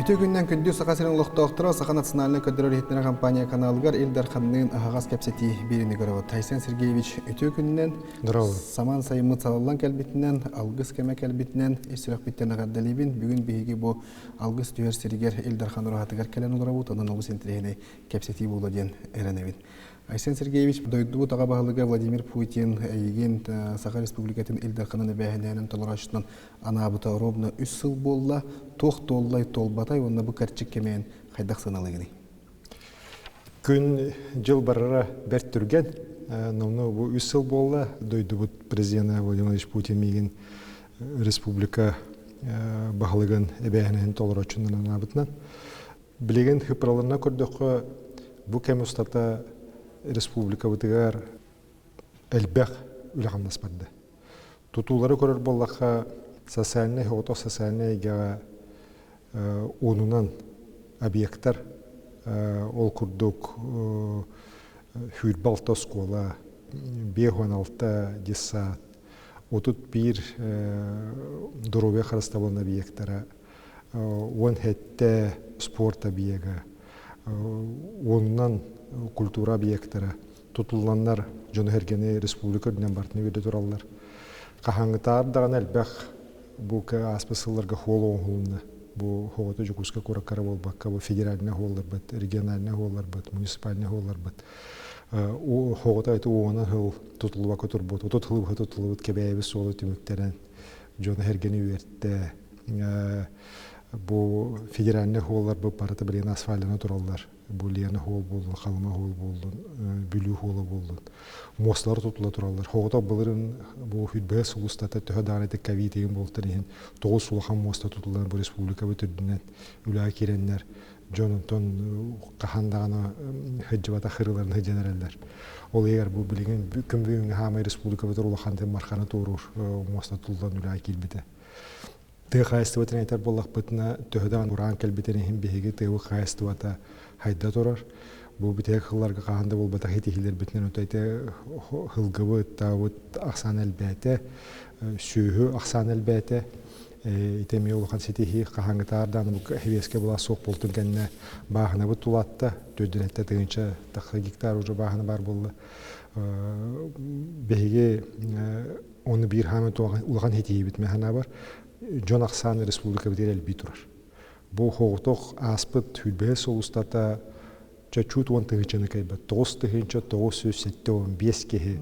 Үтүө күннэн күндү Саха сирин олохтоохторо Саха национальнай көрдөрөр иһитиннэрэр компания каналыгар Ил Дарханныын аһаҕас кэпсэтии биэриини көрөбүт. Айсен Сергеевич үтүө күнүнэн самаан сайыммыт салаллан кэлбитинэн, алгыс кэмэ кэлбитинэн ис сүрэхпиттэн эҕэрдэлиибин. Бүгүн биһиги бу алгыс түһэр сиригэр Ил Дархан ураһатыгар кэлэн олоробут. Онон олус интэриэһинэй кэпсэтии буолуо диэн эрэнэбин. Айсен Сергеевич, дойдубут аҕа баһылыга Владимир Путин эйигин Саха Республикатын Ил Дарханын эбээһинэһинэн толорооччутунан анаабыта ровно үс сыл буолла. Туох туоллай, туолбатай уонна бу кэрчик кэмээн хайдах сыаналыыгыный? Күн дьыл барара бэрт түргэн. Номнуо бу үс сыл буолла. Дойдубут президенэ Владимир Владимирович Путин миигин республика баһылыгын эбээһинэһин толорооччунан анаабытынан. Билигин хыппыраларына көрдөххө, бу кэм устата республикабытыгар элбэх үлэ-хамнас барда. Тутуулары көрөр буоллахха, социальнай оҕото социальнай эйгэҕэ уонунан объектар, ол курдук 26 оскуола, 56 детсад, 31 доруобуйа харыстабылын объектара, 17 спорт объега, уонунан культура объектара тутулланнар дьону-сэргэни республика үрдүнэн барытын үөрдэ тураллар. Хаһааҥҥытааҕар даҕаны элбэх бу ааспыт сылларга хуол оҥоһулунна. Бу хоҕото Дьокуускай куоракка эрэ буолбакка, бу федеральнай хуолларбыт, региональнай хуолларбыт, муниципальнай хуолларбыт хоҕото ити уонан сыл тутуллубакка турбут, 30 сыл быһа тутуллубут Кэбээйибит суола түмүктэнэн дьону-сэргэни үөртэ. Бу федеральнай хуолларбыт барыта билигин асфальтана тураллар. Бу Лена хуол буоллун, Халыма хуол буоллун, Бүлүү хуола буоллун. Муосталар тутула тураллар. Хоҕото былырын бу хүрбэһэ сыл устата төһө даҕаны ити ковид игин буолтан иһин тоҕус улахан муоста тутуллан бу республикабыт үрдүнэн үлэҕэ киирэннэр дьон онтон хаһан даҕаны сылдьыбатах ырыаларын сылдьан эрэллэр. Ол иһигэр бу билигин күн бүгүҥҥү хаамай республикабытыгар улахан марханы туоруур муоста тутуллан үлэҕэ киирбитэ. Тыа хаһаайыстыбатын этэр буоллахпытына, төһө даҕаны ураан кэлбитин иһин биһиги тыабыт хаһаайыстыбата хайда турар. Бу бүтэһик сылларга хаһан да буолбатах итиһиилэрбитинэн ото ити сылгыбыт, таабыт ахсаана элбээтэ, сүөһү ахсаана элбээтэ. Ити эмиэ улахан ситиһии хаһааҥҥытааҕар даҕаны бу хэбиэскэ былаас суох буолтун кэннэ бааһынабыт тулаатта, төрдүнэттэ тыһыынча тахса гектар уже бааһына баар буолла. Биһиги Ону биир хааман улахан ситиһиибит мин санаабар, дьон ахсаана республикабытыгар элбии турар. Бу соҕотох ааспыт сүүрбэһис сыл устата чочуут уон тыһыынчаны кыайбат. 9975 киһи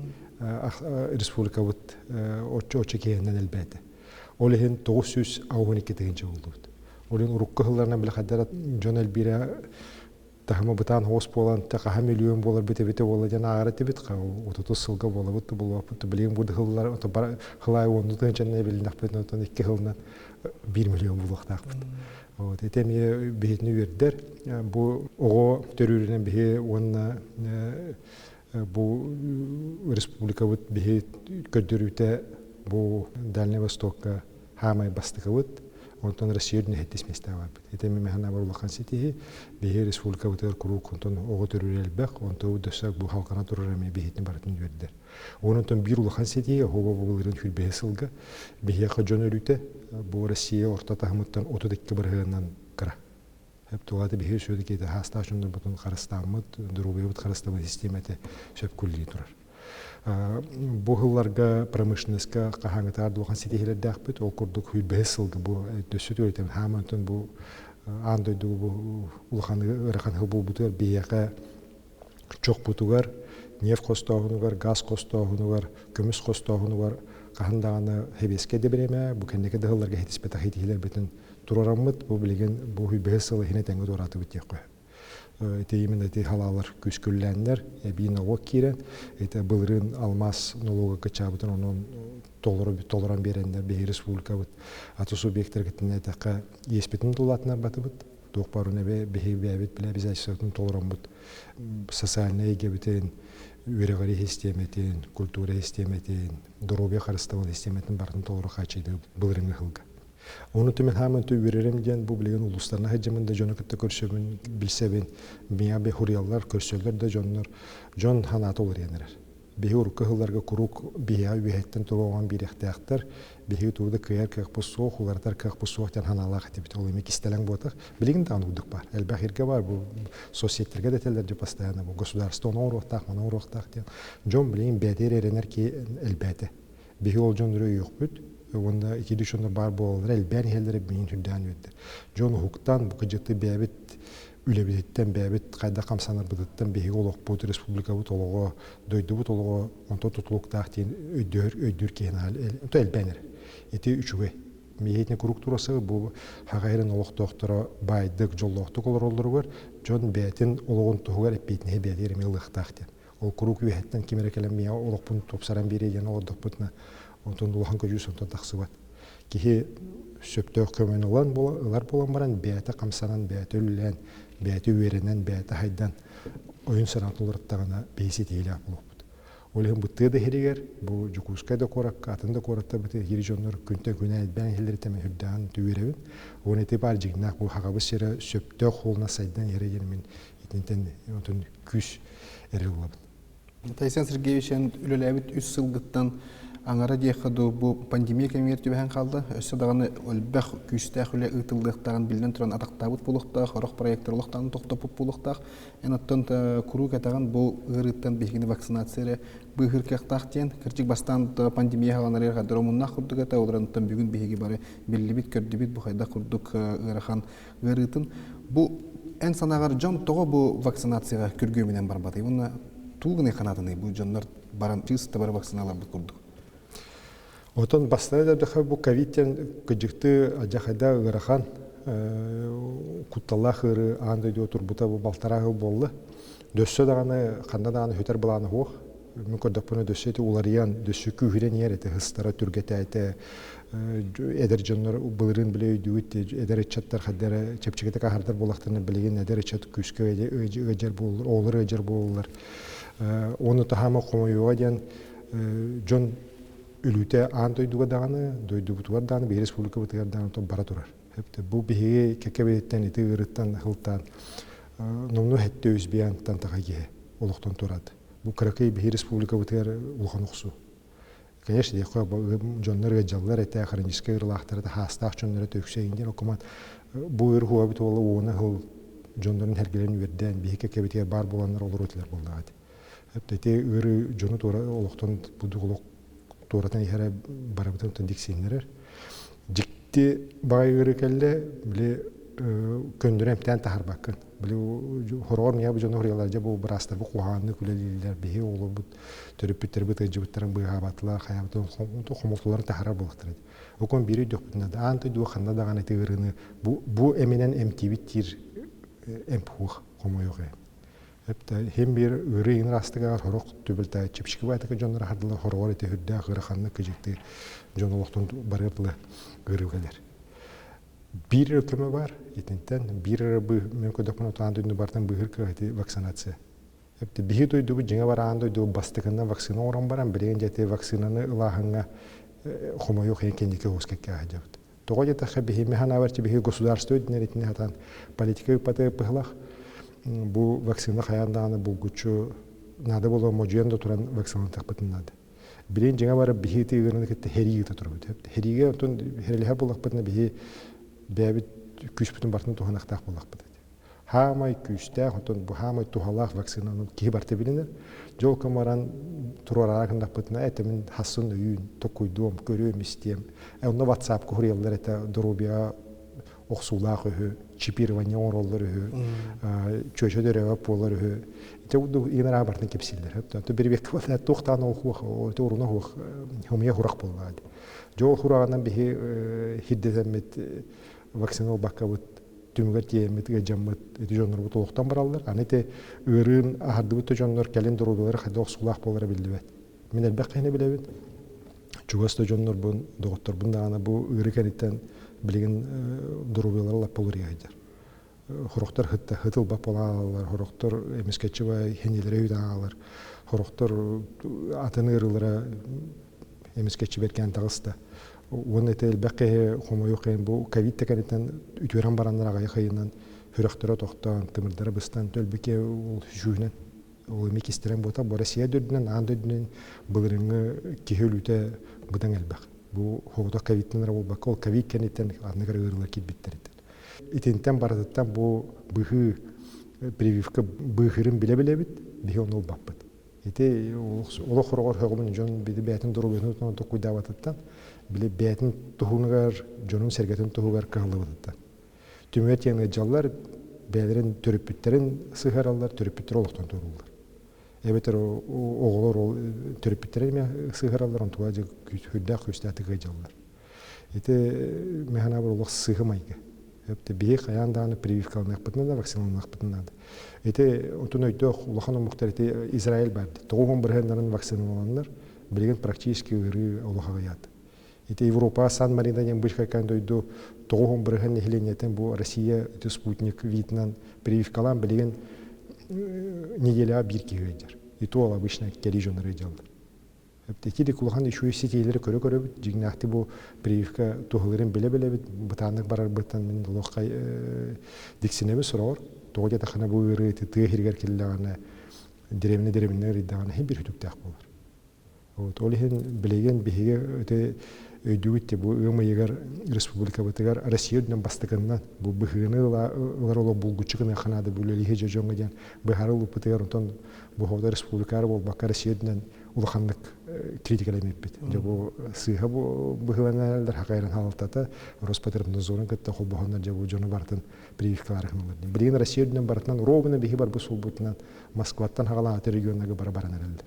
республикабыт оччо киһинэн элбээтэ. Ол иһин 962 тыһыынча буоллубут. Ол иһин урукку сылларынан били хайдара дьон элбиирэ таһыма бытаан хоҕус буолан хаһа миллион буоларбыт эбитэ буолла диэн ааҕар этибит отутус сылга буолабыт да буолбаппыт билигин бу сыллар хылаай уонну тыһыынчанан эбилиннэхпит онтон икки сылынан биир миллион буолуохтаахпыт вот ити эмиэ биһитини үөрдэр бу оҕо төрүүрүнэн биһи уонна бу республикабыт биһи көрдөрүүтэ бу Дальний Востокка хаамай бастакыбыт, онтон Россия үрдүнэн сэттис миэстэҕэ барбыт. Ити эмиэ мэхэнэ улахан ситиһи, биһи республикабытыгар куруук онтон оҕо төрүүр элбэх, онто дөссө бу халкана турар эмиэ биһитин барытын үөрдэр. Онон биир улахан ситиһи, оһуоба былырын хүрбэһи сылга биһиэхэ дьон өлүүтэ бу Россия орто таһымыттан 32 бырыһыанынан кыра. Сөп биһиги сүөдэ хаастаах дьоннорбутун харыстааммыт, доруобуйабыт харыстабыл систиэмэтэ сөп күллүү турар. Бу сылларга промышленноска хаһааҥҥытааҕар да улахан ситиһиилэрдээхпит. Ол курдук сүүрбэһис сылга бу өссө түөртэн хаамантан бу аан дойду бу улахан ыарахан сыл буолбутугар биһиэхэ чохпутугар, нефть хостооһунугар, газ хостооһунугар, көмүс хостооһунугар хаһан даҕаны сэбиэскэй да бириэмэ бу кэнники да сылларга ситиспэтэх ситиһиилэрбитин туруораммыт бу билигин бу сүүрбэһис сыл иһинэ тэҥҥэ туораатыбыт диэххэ Ити именно ити халаалар күскүллээннэр, эбии нолуок киирэн, ити былырыын алмаас нолуога кыччаабытын онон толору толорон биэрэннэр биһиги республикабыт аты субъектаргытын этэххэ иэспитин тулаатынарбатыбыт. Туох баар эбэ биһиги бэйэбит билэ обязательствотын толороммут социальнай эйгэбитин, үөрэҕири систиэмэтин, культура систиэмэтин, доруобуйа харыстабыл систиэмэтин барытын толору хааччыйдыы былырыҥҥы сылга. Ону түмэн хааман үөрэрим диэн бу билигин улуустарына сылдьаммын да дьону кытта көрсөбүн, билсэбин. Миэхэ хуруйаллар, көрсөллөр да дьоннор. Дьон санаата уларыйан эрэр. Биһи урукку сылларга куруук биһиэхэ үөһэттэн туруоҕун биэриэхтээхтэр. Биһиги тугу да кыайар кыахпыт суох, уларытар кыахпыт суох диэн санаалаах этибит. Ол эмиэ кистэлэҥ буотах. Билигин даҕаны курдук баар. Элбэх иргэ баар. Бу соцсеттергэ да этэллэр дьэ постоянно бу государство ону оҥоруохтаах, маны оҥоруохтаах диэн. Дьон билигин бэйэтигэр эрэнэр киһи элбээтэ. Биһи ол дьоннору өйүөхпүт уонна итии дьоннор баар буолаллара элбээн иһэллэрэ миигин сүрдээн үөрдэр. Дьон уһуктан, бу кыдьыкты бэйэбит үлэбититтэн, бэйэбит хайдах хамсанарбытыттан биһиги олохпут, республикабыт олоҕо, дойдубут олоҕо онтон тутулуктаах диэн өйдөөр, өйдүүр киһи онто элбээн эрэр. Ити үчүгэй. Миһиэтин куруук тураса бу хаҕа олохтоохторо баайдык, дьоллоохтук олороллоругар дьон бэйэтин олоҕун туһугар эппиэтинэһи бэйэтигэр эмиэ ылыахтаах диэн. Ол куруук үөһэттэн ким эрэ кэлэн миэхэ олохпун тупсаран биэриэ диэн олордохпутуна, онтон улахан көдьүүс онтон тахсыбат. Киһи сөптөөх көмөнү ылан ылар буолан баран бэйэтэ хамсанан, бэйэтэ үлэлээн, бэйэтэ үөрэнэн, бэйэтэ хайдан ойун санаатын уларыттаҕына биһи ситиһиилээх буолуохпут. Ол иһин бу тыа да иһиригэр, бу Дьокуускай да куоракка, атын да куораттар бу иһири дьоннор күнтэн күнэ элбээн иһэллэриттэн мин үрдээҕин үөрэбин. Уонна ити баар дьиҥнээх бу Хагабыс сирэ сөптөөх хуолуна сайдан иһэрэ диэн мин итинтэн онтон күүс эрэ ылабын. Тайсан Сергеевич эн үлэлээбит үс сылгыттан аҥара диэххэ дуу бу пандемия кэмигэр түбэһэн хаалла. Өссө даҕаны элбэх күүстээх үлэ ыытыллыахтааҕын биллэн туран атахтаабыт буолуохтаах, сорох проектор олохтоон тохтоппут буолуохтаах. Эн оттон куруук этэҕин бу ыарыыттан биһигини вакцинация эрэ быыһыыр кыахтаах диэн. Кырдьык бастаан пандемия хааланарыгар хаддар омуннаах курдук этэ, ол эрэн бүгүн биһиги бары биллибит, көрдүбүт бу хайдах курдук ыарахан ыарыытын. Бу эн санааҕар дьон тоҕо бу вакцинацияҕа күргүөмүнэн барбатый уонна туу гынай ханаатыный бу дьоннор баран чыыс да бары вакциналарбыт курдук? Отон бастакы дэрдэхэ бу ковид диэн кыдьыкты адьахайда ыарахан кутталлаах ыарыы аан дойдуга турбута бу балтараа сыл буолла. Дөссө даҕаны ханна даҕаны сүтэр былаана суох. Мин көрдөхпүнэ дөссө ити уларыйан, дөссө күүһүрэн иһэр этэ, ыстара түргэтээтэ. Эдэр дьоннор былырыын билэ өйдүүгүт эдэр ыччаттар хайдара чэпчэкитик аһардар буоллахтарына билигин эдэр ыччат күүскэ ыадьар буоллар, оҕолор ыадьар буоллар. Ону таһаама хомойуоҕа диэн дьон өлүүтэ аан дойдуга даҕаны, дойдубутугар даҕаны, биһиги республикабытыгар даҕаны бара турар. Бу биһиги кэккэбититтэн ити ыарыттан сылтаан номнуо хэттэ үс биянтан таха киһи олохтон турат. Бу кыракый биһи республикабытыгар улахан охсуу. Конечно, диэххэ дьоннор ыадьаллар этэ, хроническай ыарылаахтар этэ, хаастаах дьоннор этэ үксэйин диэн окуман бу ыар хуабыт уола уона сыл дьоннорун хэргэлэн үөрдээн биһи кэккэбитигэр баар буоланнар олору этилэр буоллаҕа Ити ыарыы дьону туора олохтон олох туоратан иһэрэ барыбытын диксиннэрэр. Дьикти баҕайы ыарыы кэллэ, били көннөрү эмтээн таһарбаккын. Били хороҕор миэхэ бу дьону хоруйаллар, дьэ бу быраастар бу куһаҕаннык үлэлииллэр, биһи оҕолорбут төрөппүттэрбит ыалдьыбыттарын быыһаабатылар, хайаабытын хомолтолорун таһаарар буоллахтара. Окон биир өйдөхпүтүнэ да аан дойдуга ханна даҕаны ити ыарыыны бу, бу эминэн эмтиибит диир эмп суох хомойуох иһин. Эптэ биир ыарыы иҥэр астыгаар сорох түбэлтэ чэпчэки баайтака дьоннор аһардылар хороҕор ити үрдээх ыараханнык кыдьыктыы дьон олохтон барыар дылы ыарыы кэлэр. Биир эрэ көмө бар итинтэн биир эрэ мен көрдөхпүнэ утаан дойду бартан быыһыр кыах ити вакцинация. Эптэ биһи дойдубут дьиҥэ бар аан дойду бастакынан вакцина оҥорон баран билигин дьэ вакцинаны ылааһыҥҥа хомойуох иһин кэнники оҕус кэккэ сылдьабыт. Тоҕо диэтэххэ, биһиги санаабар биһиги государство үрдүнэн итини сатаан политика ыыппата ыппыһылах. Бу вакцина хайаан даҕаны булгуччу наада буолуо модьуйан да туран вакциналатыахпытын наада. Билигин дьиҥэ барар биһиги ити ыарыыны кытта һэрии ыыта турабыт. Һэриигэ онтон һэрэлэһэр буоллахпытына биһи бэйэбит күүспүтүн барытын туһаныахтаах буоллахпыт. Хаамай күүстээх, оттон бу хаамай туһалаах вакцинаны киһи барыта билинэр. Дьол баран туруораара гыннахпытына этэмин хассын өйүүн, токуйдуом, көрүөм, истиэм. Онно WhatsApp куһуруйаллар этэ доруобуйаҕа охсуулаах үһү, чипирование оҥороллор үһү, чүөчэ дөрөбө буолар үһү. Ити курдук игнара барытын кэпсииллэр. То бирибиэккэ буолла туохтаан ол хуох, ити уруна хуох, хомуйа хурах буоллаҕа. Дьол хураҕынан биһи хирдэтэммит вакцина ылбаккабыт түмүгэр тиийэммит ыалдьаммыт ити дьоннорбут олохтон бараллар. Аны ити ыарыын аһардыбыт да дьоннор кэлин доруобуйалара хайдах охсуулаах буолара биллибэт. Мин элбэх киһини билэбин. Чугас да дьоннорбун, доҕотторбун даҕаны бу ыарыы кэнниттэн билигин доруобуйалара лаппа уларыйа сылдьар. Хорохтор хытта хытылбат буолаалар, хорохтор эмискэччи хэнилэрэ үтаалар, хорохтор атын ыарыылара эмискэччи бэркээн таҕыста. Уонна ити элбэх киһи хомойуох иһин бу ковид да кэнниттэн үтүөрэн бараннар аҕыйах ыйынан сүрэхтэрэ тохтоон, тымырдара быстан өлбүт киһи ол сүүһүнэн. Ол эми кистэлэҥ буолта бу Россия дойдунан, аан дойдунан былырыҥҥы киһи өлүүтэ быдан элбэх. Бу соҕотох ковидтан эрэ буолбакка, ол ковид кэнниттэн аннык эрэ ыарыылар киирбиттэриттэн. Итинтэн барытыттан бу быһыы прививка быыһыырын билэ-билэбит, биһи ону ылбаппыт. Ити олох хороҕор хөҕүмүн дьон били бэйэтин доруобуйатын токуйдаабатыттан, били бэйэтин туһугар, дьонун-сэргэтин туһугар кыһаллыбытыттан. Түмүгэ тиэн ыалдьаллар, бэйэлэрин төрөппүттэрин сыһыараллар, төрөппүттэр олохтон туорууллар. Эбэтэр оҕолор ол төрөппүттэрин эмиэ сыһыараллар, онтуга дьэ сүрдээх күүстээхтик ыалдьаллар. Ити мин санаабар олох сыыһа майгы. Биһи хайаан даҕаны прививкаланыахпытын наада, вакциналаныахпытын наада. Ити онтон өйдөөх улахан омуктар ити Израиль баар. 90 бырыһыаннарын вакциналананнар, билигин практически ыарыы олох аҕыйаата. Ити Европа Сан Марино диэн быһкайкаан дойду 90 бырыһыан нэһилиэнньэтин бу Россия ити спутник витынан прививкалаан билигин неделяҕа биир киһи ыалдьар. И то ол обычно кэлии дьоннор ыалдьаллар. Итирик улахан үчүгэй ситиилэри көрө-көрөбүт, дьиҥнээхтик бу прививка туһаларын билэ-билэбит, бытааннык барарбыттан мин олох диксинэбин сороҕор. Тоҕо диэтэххинэ бу ыарыы ити тыа иһигэр кэллэҕинэ, дэриэбинэ-дэриэбинэ ыарыйдаҕына иһин биир үтүктээх буолар. Вот, ол иһин билигин биһиги ити өйдүүгүт бу ыам ыйыгар республикабытыгар Россия үрдүнэн бастакыннан бу быһыыны ылар олох булгуччу гыныахха наада бу үлэлииһи дьоҥҥо диэн быһаарыы ылбыппытыгар онтон бу хоҕото республикаары буолбакка Россия үрдүнэн улаханнык критикалэммиппит. Дьэ бу сыыһа быһыыланар хакайран халалтата Роспотребнадзорун кытта холбоһоннор дьэ бу дьону барытын прививкалары гыналлар. Билигин Россия үрдүнэн барытынан ровно биһи барбыт суолбутунан Москваттан хагалааты регионнарга бара баран эрэллэр.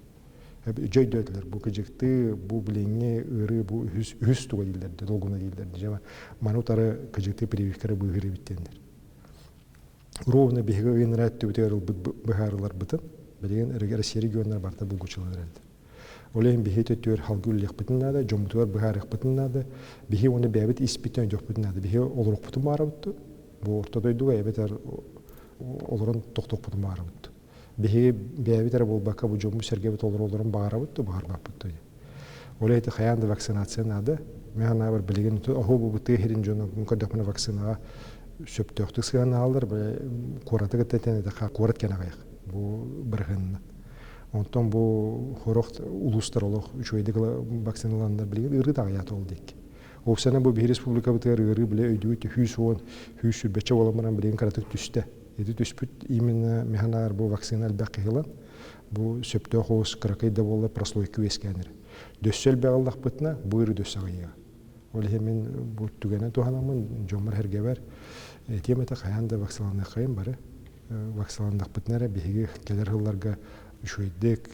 Дьөйдөөтүлэр бу кыдьыктыы, бу билиҥҥи ыарыы бу үһүс, үһүс туга дииллэр, долгуна дииллэр. Дьэ маны утары кыдьыктыы прививкалары быыһыыр эбит диэннэр. Ровно биһиги ыйынара өттүбүтүгэр ылбыт быһаарыыларбытын билигин Россия регионнара барыта булгуччуланар эрэллэр. Ол иһин биһи өттүгэр халгы үлэлиэхпитин наада, дьоммутугар быһаарыахпытын наада, биһи уонна бэйэбит испитин өйдүөхпүтүн наада. Биһи олоруохпутун баарабыт бу орто дойдуга эбэтэр олорон тохтуохпутун баарабыт. Биһиги бэйэбит эрэ буолбакка бу дьоммут-сэргэбит олороллорун баҕарабыт да баҕарбаппыт да. Ол иһин хайаан да вакцинация наада. Мин санаабар билигин оһуу бу тыа сирин дьоно көрдөхпүнэ вакцинаҕа сөптөөхтүк сыһыаннаһаллар. Куораты кытта этэн этэххэ куорат кэнэ аҕыйах бу бырыһыанынан. Онтон бу сорох улуустар олох үчүгэйдик вакциналаннар билигин ыарыы аҕыйаата ол диэки. Уопсайынан бу биһи республикабытыгар ыарыы бile өйдүүт 110, 120 буолан баран билигин кыратык түстэ. Ити түспүт именно механаар бу вакцина элбэх киһи ылан, бу сөптөөх оҕус кыракый да буоллар прослойка үөскээн эрэр. Дөссө элбэҕи ыллахпытына, бу ыарыы дөссө аҕыйыаҕа. Ол иһин мин бу түгэнэ туһанаммын дьоммор-сэргэбэр этиэм этэ хайаан да вакциналаныаххайын бары. Вакциналаннахпытына эрэ биһиги кэлэр сылларга үчүгэйдик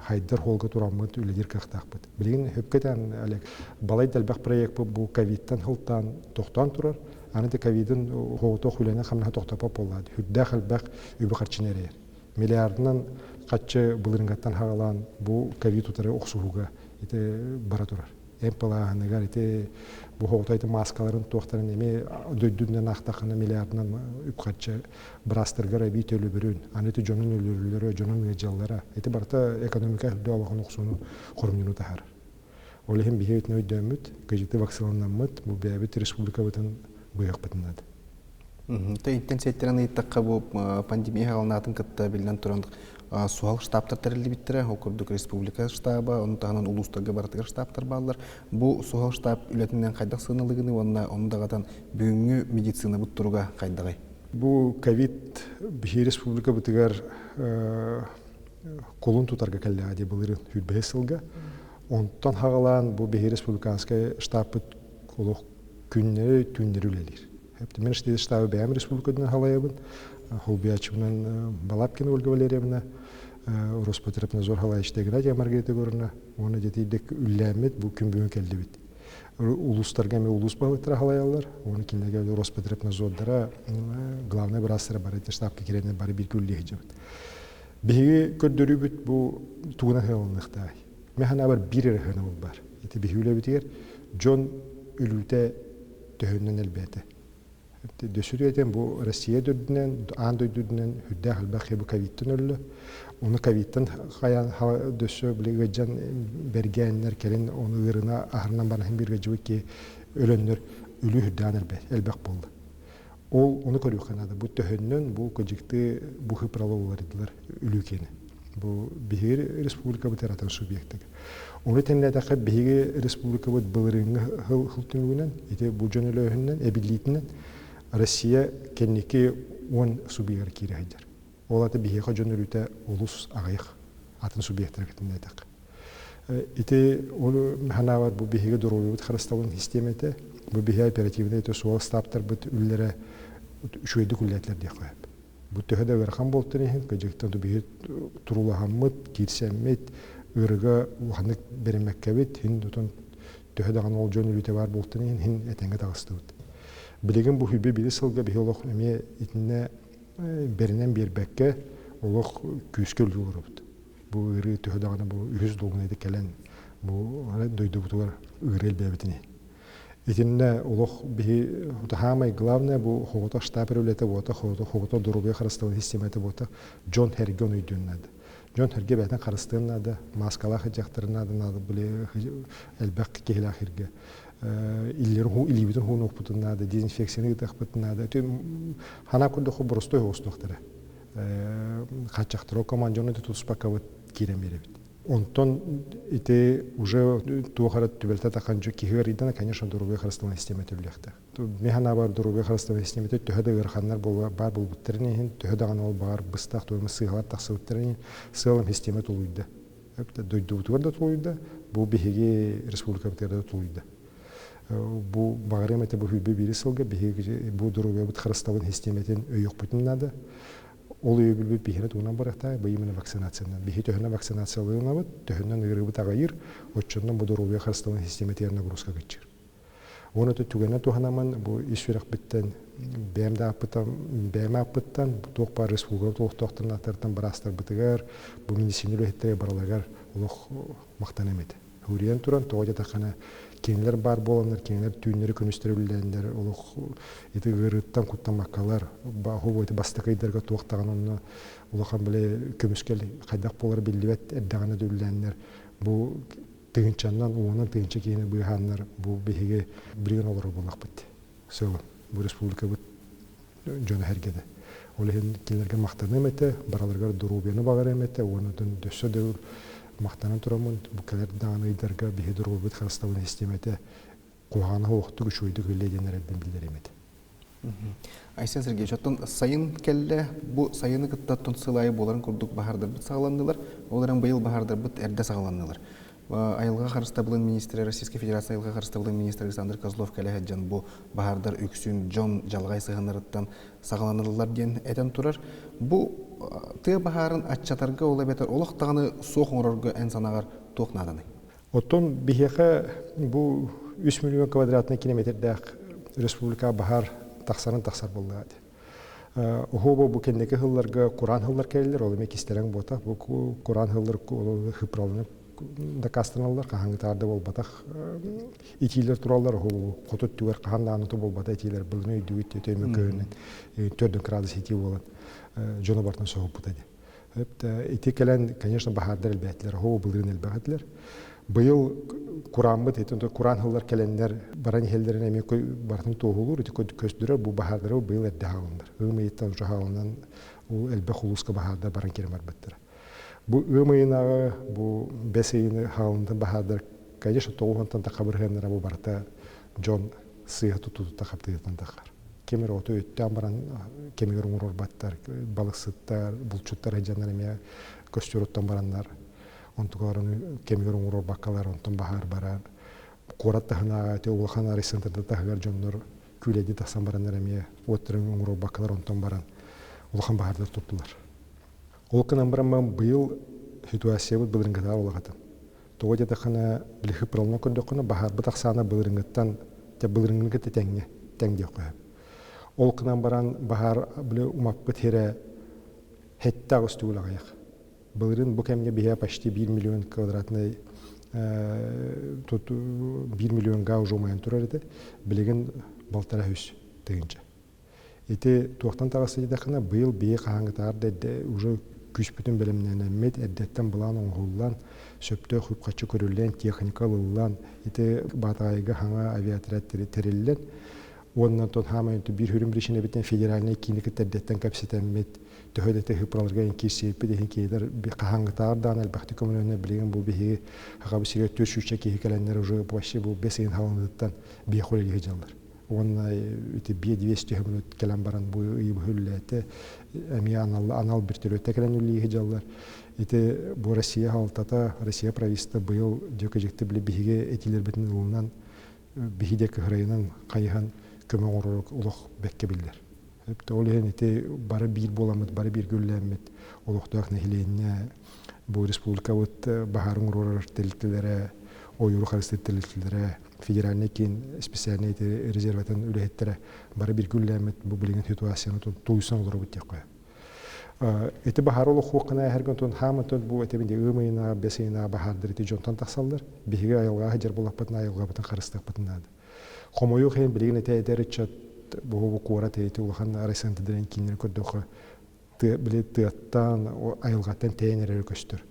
хайдар холга тураммыт үлэлиир кыахтаахпыт. Билигин сөпкө этэн Олег, балай да элбэх проекпыт бу ковидтан сылтаан тохтоон турар. Аны да ковидын оҕотох үлэни хамнаһа тохтоппот буоллаҕа. Үрдээх элбэх үбү-харчыны эрэйэр. Миллиардынан хаччы былырыҥҥаттан хаҕалаан бу ковид утары охсуһууга ити бара турар. Эмп ылааһыныгар ити бу оҕото ити мааскаларын туохтарын эмиэ дойдунан аахтаххына миллиардынан үп-харчы быраастаргар эбии төлөбүрүн, аны ити дьонун өлөрүллэрэ, дьонун ыалдьаллара ити барыта экономика үрдү олоҕун охсууну хорумньуну таһаарар. Ол иһин биһи итини өйдөөммүт, кыдьыкты вакциналанаммыт, бу бэйэбит республикабытын быыһыахпытын наада. Иттен сиэттэрэн ыйыттахха бу пандемия хаҕаланаатын кытта биллэн туран суһал штабтар тэриллибиттэрэ. Ол курдук республика штаба, ону таһынан улуустарга барытыгар штабтар бааллар. Бу суһал штаб үлэтинэн хайдах сыаналыгыный уонна ону даҕатан бүгүҥҥү медицинабыт туруга хайдаҕый? Бу ковид биһи республикабытыгар кулун тутарга кэллэҕэ дии былырыын 25 сылга. Онтон хаҕалаан бу биһи республиканскай штабпыт олох күннэри түүннэри үлэлиир. Мин штабы бэйэм республикатынан халайабын. Холбуйааччыбынан Балабкина Ольга Валерьевна, Роспотребнадзор халайаччыта Игнатия Маргарита Егоровна уонна дьэтийдик үллээммит бу күн бүгүн кэллибит. Улуустарга эмиэ улуус баһылыктара халайаллар. Уонна кинилэргэ Роспотребнадзордара главный быраастара бары штабка киирэннэр бары бииргэ үлэлии сылдьабыт. Биһиги көрдөрүүбүт бу тугунан сыаналаныахтааҕый? Мин санаабар биир эрэ сыанабыл баар. Ити биһиги үлэбитигэр дьон өлүүтэ төһөннөн элбээтэ. Дөссүтү бу Россия үрдүнэн, аан дойду үрдүнэн үрдээх элбэх бу ковидтан өллө. Ону ковидтан хайаан дөссө били ыалдьан бэргээннэр кэлин ону ыарына аһарынан баран биир ыалдьыбыт киһи өлөннөр өлүү үрдээн элбэх буолла. Ол ону көрүөххэ наада. Бу төһөннөн бу кыдьыкты бу хыпралы уларыдылар өлүү киэнэ. Бу биһиги республикабыт атын субъектыгар. Ону тэннээтэххэ биһиги республикабыт былырыыҥҥы сыл түмүгүнэн, ити бу дьон өлөөһүнүнэн, эбиллиитинэн Россия кэнники 10 субъегар киирэ сылдьар. Ол ата биһиэхэ дьон өлүүтэ олус аҕыйах атын субъектарга тэннээтэххэ. Ити ол ханаабар бу биһиги доруобуйабыт харыстабылын систиэмэтэ, бу биһиги оперативнай суол ыстааптарбыт үлэлэрэ үчүгэйдик үлэлээтилэр диэххэ сөп. Бу төһө да ыарахан буолтун иһин, кыдьыктан биһи турулаһаммыт, киирсэммит, ыарыга улаханнык бэриммэккэбит, хин отон төһө даҕаны ол дьон өлүүтэ баар буолтун иһин, хин этэҥҥэ таҕыстыбыт. Билигин бу хүбү биир сылга биһи олох эмиэ итиннэ бэринэн биэрбэккэ олох күүскэ үлэлии олоробут. Бу ыарыы төһө даҕаны бу үһүс долгунайда кэлэн бу дойдубутугар ыарыы элбээбитин иһин. Итиннэ олох биһи хаамай главное бу хоҕото штаб үлэтэ буота, хоҕото доруобуйа харыстабыл системата буота дьон хэргэ ону өйдүөн наада. Дьон хэргэ бэйэтин харыстыан наада, мааскалаах сылдьахтарын наада, наада били элбэх киһилээх иргэ. Иллэрин илиибитин хуунуохпутун наада, дезинфекцияны ыытыахпытын наада. Хана курдук боростой оҕустуохтара. Хааччахтара команданы тутуспаккабыт киирэн биэрэбит. Онтон ити уже туох эрэ түбэлтэ таххан киһи ыарыйдана, конечно, доруобуйа харыстабылын систиэмэтэ үлэлиэхтээх. Мин санаабар, доруобуйа харыстабылын систиэмэтэ төһө да ыараханнар баар буолбуттарын иһин, төһө даҕаны ол баҕар быстах туойма сыыһалар тахсыбыттарын иһин, сыалым систиэмэ тулуйда. Дойдубутугар да тулуйда, бу биһиги республикабытыгар да тулуйда. Бу баҕарыам этэ бу сүүрбэ биир сылга биһиги бу доруобуйабыт харыстабылын систиэмэтин өйүөхпүтүн наада. Ол өйөбүлбүт биһиэнэ тугунан барыахтаах, бу именно вакцинациянан. Биһи төһөнөн вакцинацияланабыт, төһөнөн ыарыыбыт аҕыйыыр, оччонон бу доруобуйа харыстабылын систиэмэтигэр нагрузка кыччыыр. Уонна түгэнэ туһанамын бу ис сүрэхпиттэн бэйэм да ааппыттан, бэйэм ааппыттан туох баар республика олохтоохторун ааттарыттан быраастарбытыгар, бу медицина үлэһиттэрэ барыларыгар олох махтаныам этэ. Уруйан туран, тоҕо диэтэххинэ, кинилэр баар буоланнар, кинилэр түүннэри-күнүстэри үлэлээннэр олох ити ыарыыттан куттаммаккалар, бу ити бастакы ыйдарга туох даҕаны онно улахан били көмүскэл хайдах буолара биллибэт эрдэҕинэ да үлэлээннэр бу тыһыынчаннан, уонунан тыһыынча киһини быыһааннар бу биһиги билигин олорор буоллахпыт. Сыалым бу республикабыт дьоно сэргэтэ. Ол иһин кинилэргэ махтаныам этэ, бараларыгар доруобуйаны баҕарыам этэ уонна өссө да махтанан тураммын бу кэлэр даҕаны ыйдарга биһи доруобуйабыт харыстабын систиэмэтэ куһаҕана суохтук үчүгэйдик үлэлиэ диэн эрэлбин биллэриэм этэ. Айсен Сергеевич, оттон сайын кэллэ, бу сайыны кытта оттон сыл аайы буоларын курдук баһаардарбыт саҕаланнылар, ол эрэн быйыл баһаардарбыт эрдэ саҕаланнылар. Айылҕа харыстабылын министрэ, Российской Федерация айылҕа харыстабылын министрэ Александр Козлов кэлэ сылдьан бу баһаардар үксүн дьон дьалҕай сыһыаннарыттан саҕаланыллар диэн этэн турар. Бу тыа баһаарын аччатарга ол эбэтэр олох даҕаны суох оҥорорго эн санаҕар туох нааданый? Оттон биһиэхэ бу 3 миллион квадратный километрдээх республика баһаар тахсарын тахсар буоллаҕа Оһуоба бу кэнники сылларга кураан сыллар кэлэллэр, ол эмиэ кистэлэҥ буотах. Бу кураан сыллар хыпраланып дакаастаналлар, хаһааҥҥытаар да буолбатах итиилэр тураллар, оһуоба хоту өттүгэр хаһан даҕаны буолбата итиилэр былырыын өйдүүгүт диэтэ өймөкөөнүн төрдүн градус итии буолан дьону барытын соһуппута дии. Ити кэлэн, конечно, баһаардар элбээтилэр, оһуоба былырыын элбэх этилэр. Быйыл курааммыт ити кураан сыллар кэлэннэр баран иһэллэрин эмиэ барытын туоһулуур, ити көстүрэр бу баһаардары быйыл эрдэ хаалыннар. Ыам ыйыттан уже хаалынан ол элбэх улууска баһаардар баран киирэн барбыттара. Бу ыам ыйынааҕы бу бэс ыйыны хаалынтан баһаардар, конечно, тоҕуһунтан тахха бырыһыаннара бу барыта дьон сыыһа тутуутуттан хаптыытыттан таххар. Ким эрэ оту өттөөн баран кэмигэр оҥорорбаттар, балыксыттар, булчуттар сылдьаннар эмиэ көстүөр оттон бараннар онтугаларын кэмигэр оҥорорбаккалар онтон баһаар барар. Куорат таһынааҕы ити улахан райцентрда таһыгар дьоннор күүлэйдии тахсан бараннар эмиэ уоттарын оҥорорбаккалар онтон баран улахан баһаардар туттулар. Ол гынан баран быйыл ситуациябыт былырыҥҥытааҕар улахатын. Тоҕо диэтэххинэ, били хыппыралынан көрдөххүнэ, баһаарбыт ахсаана былырыҥҥыттан былырыҥҥыны кытта тэҥҥэ, тэҥ диэххэ сөп. Ол гынан баран баһаар били умаппыт сирэ сэттэ аҕыс төгүл аҕыйах. Былырыын бу кэмҥэ биһиэхэ почти 1 миллион квадратный тут 1 миллион га уже умайан турар этэ. Билигин балтараа үс тыһыынча. Ити туохтан таҕыста диэтэххинэ, быйыл биһи хаһааҥҥытааҕар да эрдэ уже күүспүтүн бэлэмнэнэммит, эрдэттэн былаан оҥоһуллан, сөптөөх үп-харчы көрүллэн, техника ылыллан, ити Баатаҕайга хаҥа авиаотряд тэриллэн, Уонна онтон хаамай биир хүрүн причина федеральнай киини кытта эрдэттэн кэпсэтэммит, төһө да тыһыппыраларга эн киирсиэппит иһин киһилэр хаһааҥҥытааҕар даҕаны элбэхтик көмөлөннөр билигин бу биһиги Сахабыт сиригэр 400 киһи кэлэннэр уже вообще бу бэс ыйын халаныыттан биэх үлэлии сылдьаллар. Уонна ити биэ 200 мүнүүт кэлэн баран бу ыйы быһа эмиэ анал, анал биртөрүөттэ кэлэн үлэлии сылдьаллар. Ити бу Россия халтата, Россия правительство быйыл дьөкө-дьикти били биһиги этиилэрбитин ылынан биһи де кыһырайынан хайыһан көмө оҥорор олох бэккэ биллэр. Ол иһин ити бары биир буоламмыт, бары бииргэ үлэлээммит олохтоох нэһилиэнньэ бу республикабыт баһаарын уруорар тэрилтэлэрэ, ойууру харыстыыр тэрилтэлэрэ, федеральнай киин специальнай резерватын үлэһиттэрэ бары бииргэ үлэлээммит бу билигин ситуацияны тулуйсан олоробут диэххэ. Ити баһаар олохуоххана эһэргэн тон хаамантон бу этебин ыам ыйына, бэс ыйына баһаардар ити дьонтон тахсаллар. Биһиги айылҕа сылдьар буоллахпытына айылҕабытын харыстыахпытын наада. Хомойуох иһин билигин ити эдэр ыччат бу куорат ити улахан райцентрдарын кииннэрин көрдөххө тыа били тыаттан айылҕаттан тэйэн эрэрэ көстөр.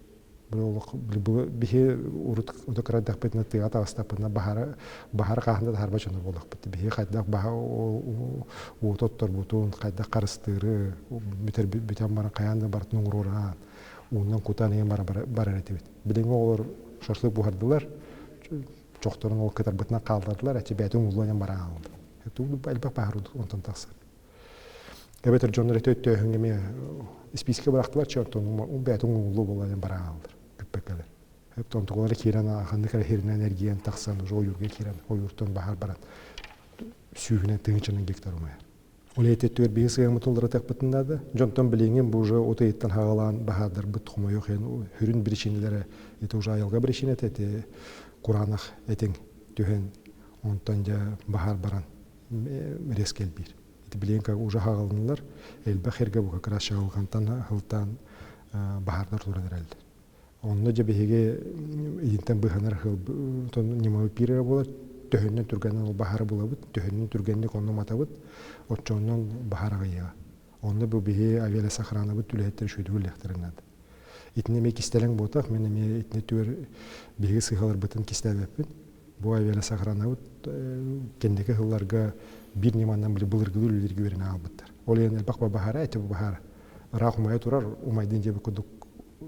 Биһи урут ото кырадахпытына тыаҕа таҕыстахпытына баһара баһар хаһан да таһарба дьоно буоллахпыт. Биһи хайдах баһа уоту отторбутун, хайдах харыстыыры бүтэр бүтэн баран хайаан да барытын оҥоруораан уунан кутан ийэн барар этибит. Билиҥҥи оҕолор шашлык буһардылар, чохторун ол кытарбытынан хааллардылар, эчи бэйэтин ууллан баран хаалла. Элбэх баһар онтон тахсар. Эбэтэр дьоннор эти өттөөһүҥҥэ эмиэ испиискэ бырахтылар чэ онтон бэйэтин уҥуллуу буолан баран хааллар бүппэккэлэр. Онтугалара киирэн ханнык эрэ сиринэн эргийэн тахсан уже ойуурга киирэн ойууртан баһаар баран сүүһүнэн тыһыынчанан гектар умайар. Ол эти түөр биһи сыһыаммытын уларытыахпытын наада. Дьонтон билиҥҥин бу уже от ыйыттан хаҕалаан баһаардарбыт хомойуох иһин сүрүн причинэлэрэ это уже айылҕа причинэтэ ити кураанах этиҥ түһэн онтон дьэ баһаар баран резко элбиир. Ити билигин как уже хаҕалынылар, элбэх эргэ бу как раз чаҕылҕантан сылтаан баһаардар туран эрэллэр. Онно дьэ биһиги итинтэн быыһанар ньымабыт биир эрэ буолар, төһөннөн түргэнин ол баһаары булабыт, төһөннөн түргэнник онно матабыт, оччоҕунан баһаар аҕыйыаҕа. Онно бу биһи авиалесохранабыт үлэһиттэр үчүгэйдик үлэлиэхтэрин наада. Итини эмиэ кистэлэҥ буотах, мин эмиэ итини түгэр биһиги сыыһаларбытын кистээбэппин. Бу авиалесохранабыт кэнники сылларга биир ньыманан били былыргылыы үлэлииргэ үөрэнэн хаалбыттар. Ол иһин элбэх баһаара эти бу баһаар ыраах умайа турар, умайдын диэбит курдук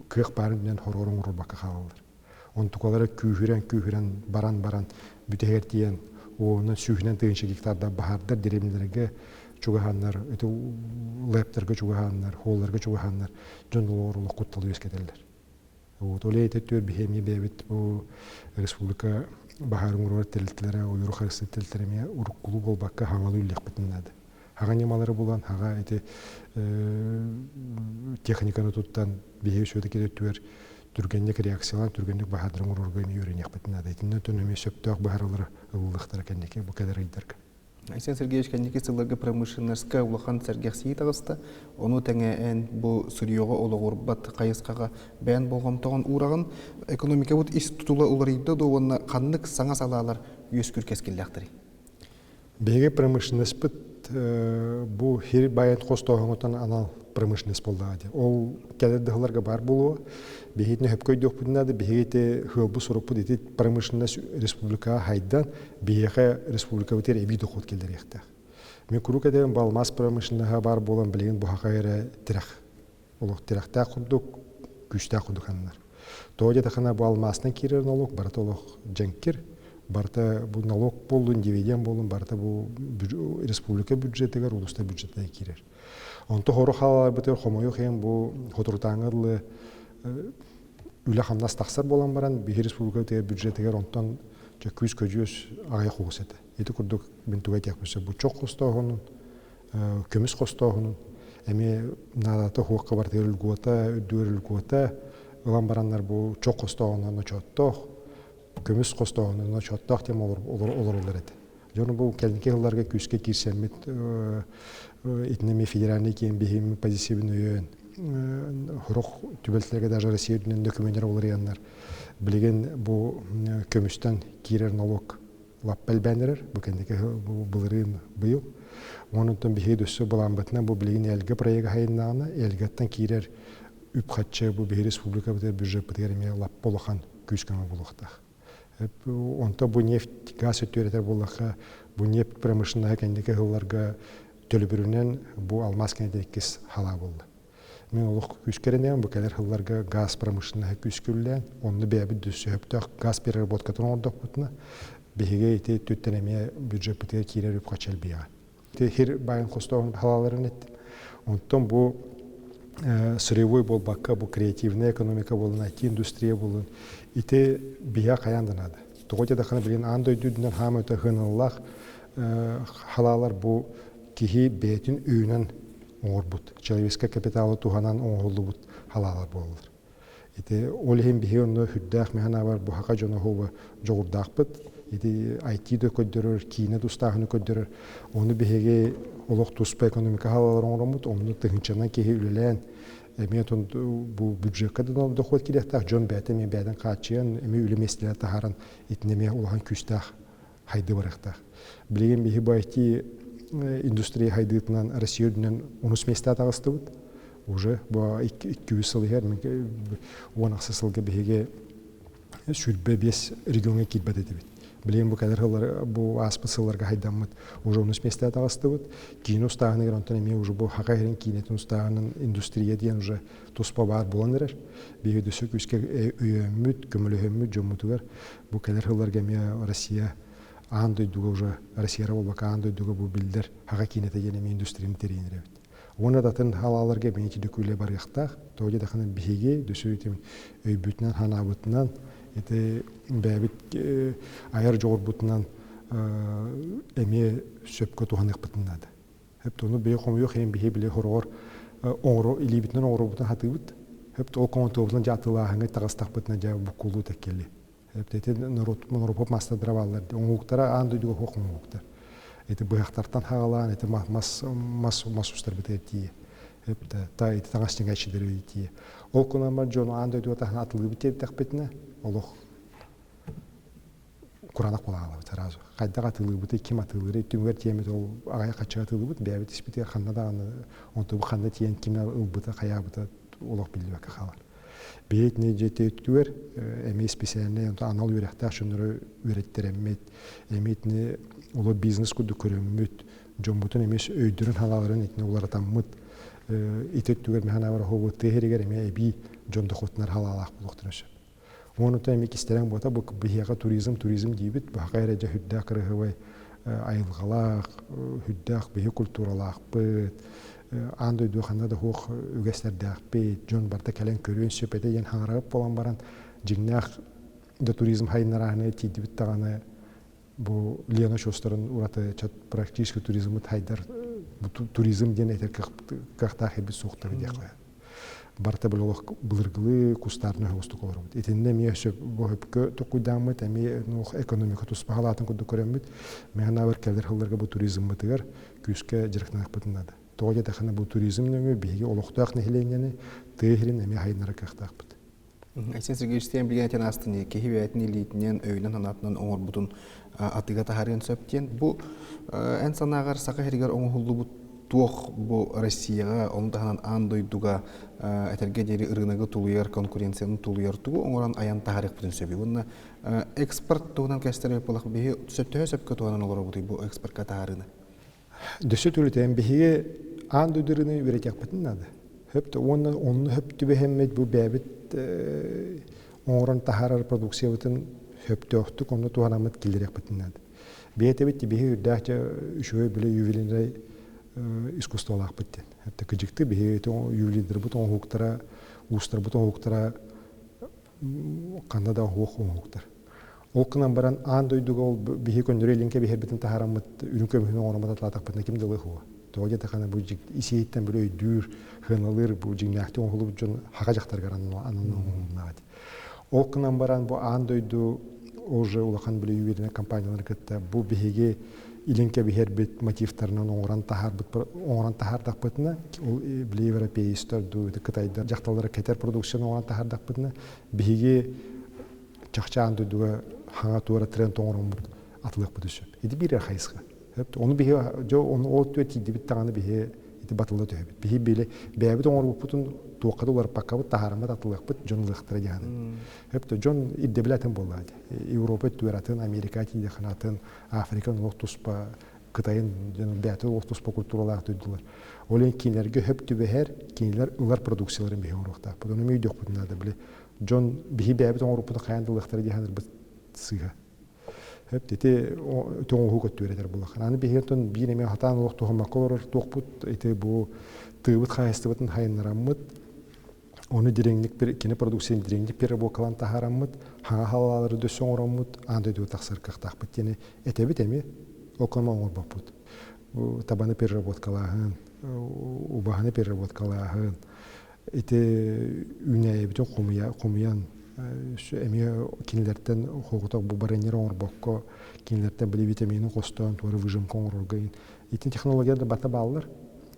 кыах баарын үрдүнэн хороҕор оҥорбакка хаалаллар. Онтукалара күүһүрэн-күүһүрэн баран-баран бүтэһигэр тиийэн уонунан сүүһүнэн тыһыынча гектардаах баһаардар дэриэбинэлэргэ чугаһааннар, ити лэптэргэ чугаһааннар, холларга чугаһааннар дьон олоҕор олох кутталы үөскэтэллэр. Вот ол эйэтэ түөр биһи эмиэ бэйэбит бу республика баһаарын уруор тэрилтэлэрэ, ойууру харыстыыр тэрилтэлэрэ эмиэ уруккулуу буолбакка хаҥалыы үллэхпитин наада. Хаҕа ньымалары булан, хаҕа ити техниканы туттан биһиги все-таки өттүгэр түргэнник реакциялаан, түргэнник баһаардарын оҥорорго эмиэ үөрэниэхпитин наада. Итиннэ өтөн эмиэ сөптөөх быһаарыылары ылыллыахтара кэнники бу кэлэр ыйдарга. Айсен Сергеевич кэнники сылларга промышленноска улахан сэргэхсийии таҕыста. Ону тэҥэ эн бу сырьеҕа олоҕурбат хайысхаҕа бэйэн болҕомтоҕун уураҕын. Экономикабыт ис тутула уларыйда дуо уонна ханнык саҥа салаалар үөскүүр кэскиллээхтэрий? Биһиги промышленностьпыт бу хир байан хостооһуҥутан анал промышленность буоллаҕа дии. Ол кэлэр дыһаларга баар буолуо. Биһигитини сөпкө өйдүөхпүтүн наада. Биһиги ити ыалбыт сорукпут ити промышленность республикаҕа хайдан, биһиэхэ республикабытыгар эбии дохуот киллэриэхтээх. Мин куруук этэбин, бу алмаас промышленноһа баар буолан билигин буһаха эрэ тирэх. Олох тирэхтээх курдук, күүстээх курдук аннар. Тоҕо диэтэххинэ бу алмаастан киирэр налог барыта олох дьэҥкир, барыта бу налог буоллун, дивиденд буоллун, барыта бу республика бюджетыгар, улуустар бюджетыгар киирэр. Онто хору хааларбытыгар хомойуох иһин бу соторутааҥҥа дылы үлэ-хамнас тахсар буолан баран, биһи республика бюджетыгар онтон күүс-көдьүүс аҕыйах угус этэ. Ити курдук мин тугу этиэхпин сөп бу чох хостооһунун, көмүс хостооһунун эмиэ наадата суохха барытыгар льгота, үрдүгэр льгота ылан бараннар бу чох хостооһунан ночооттоох, көмүс хостооһунан ночооттоох диэн олороллор этэ. Дьону бу кэнники сылларга күүскэ киирсэммит итини эмиэ федеральный киин биһиги позициябын өйөөн сорох түбэлтэлэргэ даже Россия үрдүнэн дөкүмүөннэр уларыйаннар билигин бу көмүстэн киирэр налог лаппа элбээн эрэр бу кэнники бу былырыын быйыл онон биһиги өссө былааммытынан бу билигин Элгэ проега хайыннаҕына Элгэттэн киирэр үп-харчы бу биһиги республикабытыгар бюджеппытыгар эмиэ лаппа улахан күүс көмө буолуохтаах. Онто бу нефть, газ өттүөрэтэр буоллахха, бу нефть промышленноһа кэнники сылларга төлөбүрүнэн бу алмаас кэннитин иккис халаа буолла. Мин олох күүскэ эрэнэбин, бу кэлэр сылларга газ промышленноһа күүскэ үлэлээн, онно бэйэбит сөптөөх газ переработкатын оҥордохпутуна, биһиги ити өттүттэн эмиэ бюджеппытыгар киирэр үп-харчы элбиэҕэ. Ити хир баайын хостооһун халааларын эттим. Онтон бу сырьевой буолбакка, бу креативная экономика буолун, IT-индустрия буолун, ити биһиэхэ хайаан да наада. Тоҕо диэтэххинэ, билигин аан дойду үрдүнэн хаама өтө сыаналаах халаалар бу киһи бэйэтин өйүнэн оҥорбут, человеческай капиталы туһанан оҥоһуллубут халаалар буолаллар. Ити ол иһин биһиги онно сүрдээх мин санаабар бу саха дьоно оһуоба дьоҕурдаахпыт. Ити IT да көрдөрөр, киинэ тустааһыны көрдөрөр. Ону биһиги олох туспа экономика халалар оҥороммут, онно тыһыынчанан киһи үлэлээн, эмиэ бу бюджекка да дохуот киириэхтээх, дьон бэйэтэ эмиэ бэйэтин хааччыйан, эмиэ үлэ миэстэлэрэ таһааран, итини эмиэ улахан күүстээх хайды барыахтаах. Билигин биһи бу IT индустрия хайдыытынан Россия үрдүнэн онус миэстэ таҕыстыбыт. Уже бу 200 сыл иһэр 10 сылга биһиги 25 региоҥҥа киирбэт этибит. Билигин бу кэлэр сыллар бу ааспыт сылларга хайдаммыт уже онус миэстэ таҕыстыбыт. Киинэ устааһыныгар онтон эмиэ уже бу хака иһэрин киинэтин устааһынын индустрия диэн уже туспа баар буолан эрэр. Биһиги өссө күүскэ өйөөммүт, көмөлөһөммүт дьоммутугар бу кэлэр сылларга эмиэ Россия аан дойдуга уже Россияра буолбакка аан дойдуга бу биллэр хака киинэтэ диэн эмиэ индустрияны тэрийэн эрэбит. Уонна да атын халааларга эмиэ ити үлэ барыахтаах. Тоҕо диэтэххинэ биһиги дөсү өйбүтүнэн, санаабытынан ити бэйэбит айар дьоҕурбутунан эмиэ сөпкө туһаныахпытын наада. Хөп ону бэйэ хомуйуох иһин биһи били хороҕор оҥоро илиибитинэн оҥоробутун хатыыбыт. Хөп ол комонтуобутун дьэ атылааһыҥҥа таҕыстахпытына дьэ буккулуу тэккели. Хөп ити народ моноропоп маастардара бааллар. Оҥоһуктара аан дойдуга суох оҥоһуктар. Ити быһахтартан хаалаан ити мас мас мас устарбытыгар тиийэ. Хөп та ити таҥас чиҥээччилэри тиийэ. Ол кунаммар дьону аан дойдуга таһынан атылыыбыт диэбитэхпитинэ олох кураанах буолаалабыт сразу. Хайдах атыылыыбытый, ким атыылыырый, түмүгэр тиэммит ол аҕай хаччы атыылыыбыт, бэйэбит испитигэр ханна даҕаны онтубу ханна тиийэн ким ылбыта, хайаабыта олох биллибэккэ хаалар. Биһиги дьиэтигэр эмиэ специальнай анал үөрэхтээх дьоннору үөрэттэрэммит, эмиэ итини олох бизнес курдук көрөммүт, дьоммутун эмиэ өйдөрүн халааларын итини уларытаммыт, ити өттүгэр мин санаабар оһуобу тыа сиригэр эмиэ эбии дьон дохуотунар халаалаах буолуохтарын сөп. Уонута эмиэ кистэлэҥ буота бу биһиэхэ туризм туризм диибит баһака эрэ дьэ сүрдээх кырыһыбай айылҕалаах сүрдээх биһи культуралаахпыт аан дойду ханна да суох үгэстэрдээхпит дьон барыта кэлэн көрүөн сөп этэ диэн хаҥарабыт буолан баран дьиҥнээх да туризм хайыннараһыны тиийдибит даҕаны бу Лена очуостарын ураты практически туризмыт хайдар туризм диэн этэр кыахтаах эбит суохтар диэххэ барыта били олох былыргылыы кустаарына оҕустук олоробут. Итиннэ эмиэ сөп бу сөпкө токуйдааммыт, эмиэ экономика туспа халаатын курдук көрөммүт, мин санаабар кэлэр сылларга бу туризммытыгар күүскэ дьарыктаныахпытын наада. Тоҕо диэтэххинэ бу туризм нөҥүө биһиги олохтоох нэһилиэнньэни тыа сирин эмиэ хайыннара кыахтаахпыт. Айсен Сергеевич тиэн билигин этэн аастын киһи бэйэтин илиитинэн, өйүнэн санаатынан оҥорбутун атыыга таһаарыан сөп диэн. Бу эн санааҕар Саха сиригэр оҥоһуллубут туох бу Россияҕа, ону таһынан аан дойдуга этэргэ диэри ырыынагы тулуйар, конкуренцияны тулуйар тугу оҥорон айан таһаарыахпытын сөбүй? Уонна экспорт туһунан кэстэр буоллах биһи төһө сөпкө туһанан олоробутуй бу экспортка таһаарыыны? Дөссө түлүтэн биһиги аан дойду ырыынагын үөрэтиэхпитин наада. Хөп уонна онно хөп түбэһэммит бу бэйэбит оҥорон таһаарар продукциябытын сөптөөхтүк онно туһанаммыт киллэриэхпитин наада. Бэйэтэбит биһи үрдээх дьэ үчүгэй бile ювелирнай искусстволаахпыт диэн. Это кыдьыкты биһи ювелирдарбыт оҥоһуктара, уустарбыт оҥоһуктара ханна да оһуох оҥоһуктар. Ол гынан баран аан дойдуга ол биһи көннөрү илин кэбиһэрбитин таһаараммыт үрүҥ көмүһүн оҥороммут атылаатахпытына ким да ылыа Тоҕо диэтэххинэ бу ис-иһиттэн били өйдүүр, сыаналыыр бу дьиҥнээхтик оҥоһуллубут дьон хака дьахтаргар ананан оҥоһулуннаҕа дии. Ол гынан баран бу аан дойду уже улахан били ювелирнай компаниялары кытта бу биһиги илин кэбиһэрбит мотивтарынан оҥорон таһаарбыт оҥорон таһаардахпытына ол били европеистар дуу кытайдар дьахталлара кэтэр продукцияны оҥорон таһаардахпытына биһиги чахчы аан дойдуга хаҥа туора тренд оҥороммут атылыахпыт сөп. Ити биир хайысха. Ону биһи дьэ ону ол түө тиийдибит даҕаны биһи Ити батылла түһэбит. Биһи били бэйэбит оҥорбуппутун туохха да уларыппаккабыт таһаарыммат атылыахпыт дьон ылыахтара диэханын. Хөптө дьон ирдэбилэ атын буоллаа дии. Европа өттүгэр атын, Америка тиийдэххинэ атын, Африка олох туспа, Кытайын дьон бэйэтэ олох туспа культуралаах дойдулар. Ол иһин кинилэргэ хөп түбэһэр, кинилэр ылар продукцияларын биһи оҥоруохтаахпыт. Ону эмиэ өйдүөхпүтүн наада. Били дьон биһи бэйэбит оҥорбуппутун хайаан да ылыахтара дии саныырбыт сыыһа. Хөп ити тоҥуһу көттүөрэтэр буллаххына. Аны биһиги оттон биир эмиэ хатаан олох туһаммакка олорор туохпут ити бу тыыбыт хаһаайыстыбатын хайыннараммыт, ону дириҥник кини продукцияны дириҥник переработкалаан таһаараммыт, хаҥа халаалары дөссө оҥороммут аан дойдуга тахсар кыахтаахпыт диэни этэбит эмиэ, ол кыма оҥорбоппут. Табаны переработкалааһын, убаһаны переработкалааһын, ити үүнээйибитин хомуйан эмиэ кинилэртэн хоҕутах бу баранньар оҥорбокко кинилэртэн били витамины хостоон туора выжимка оҥорорго итин технология да барыта бааллар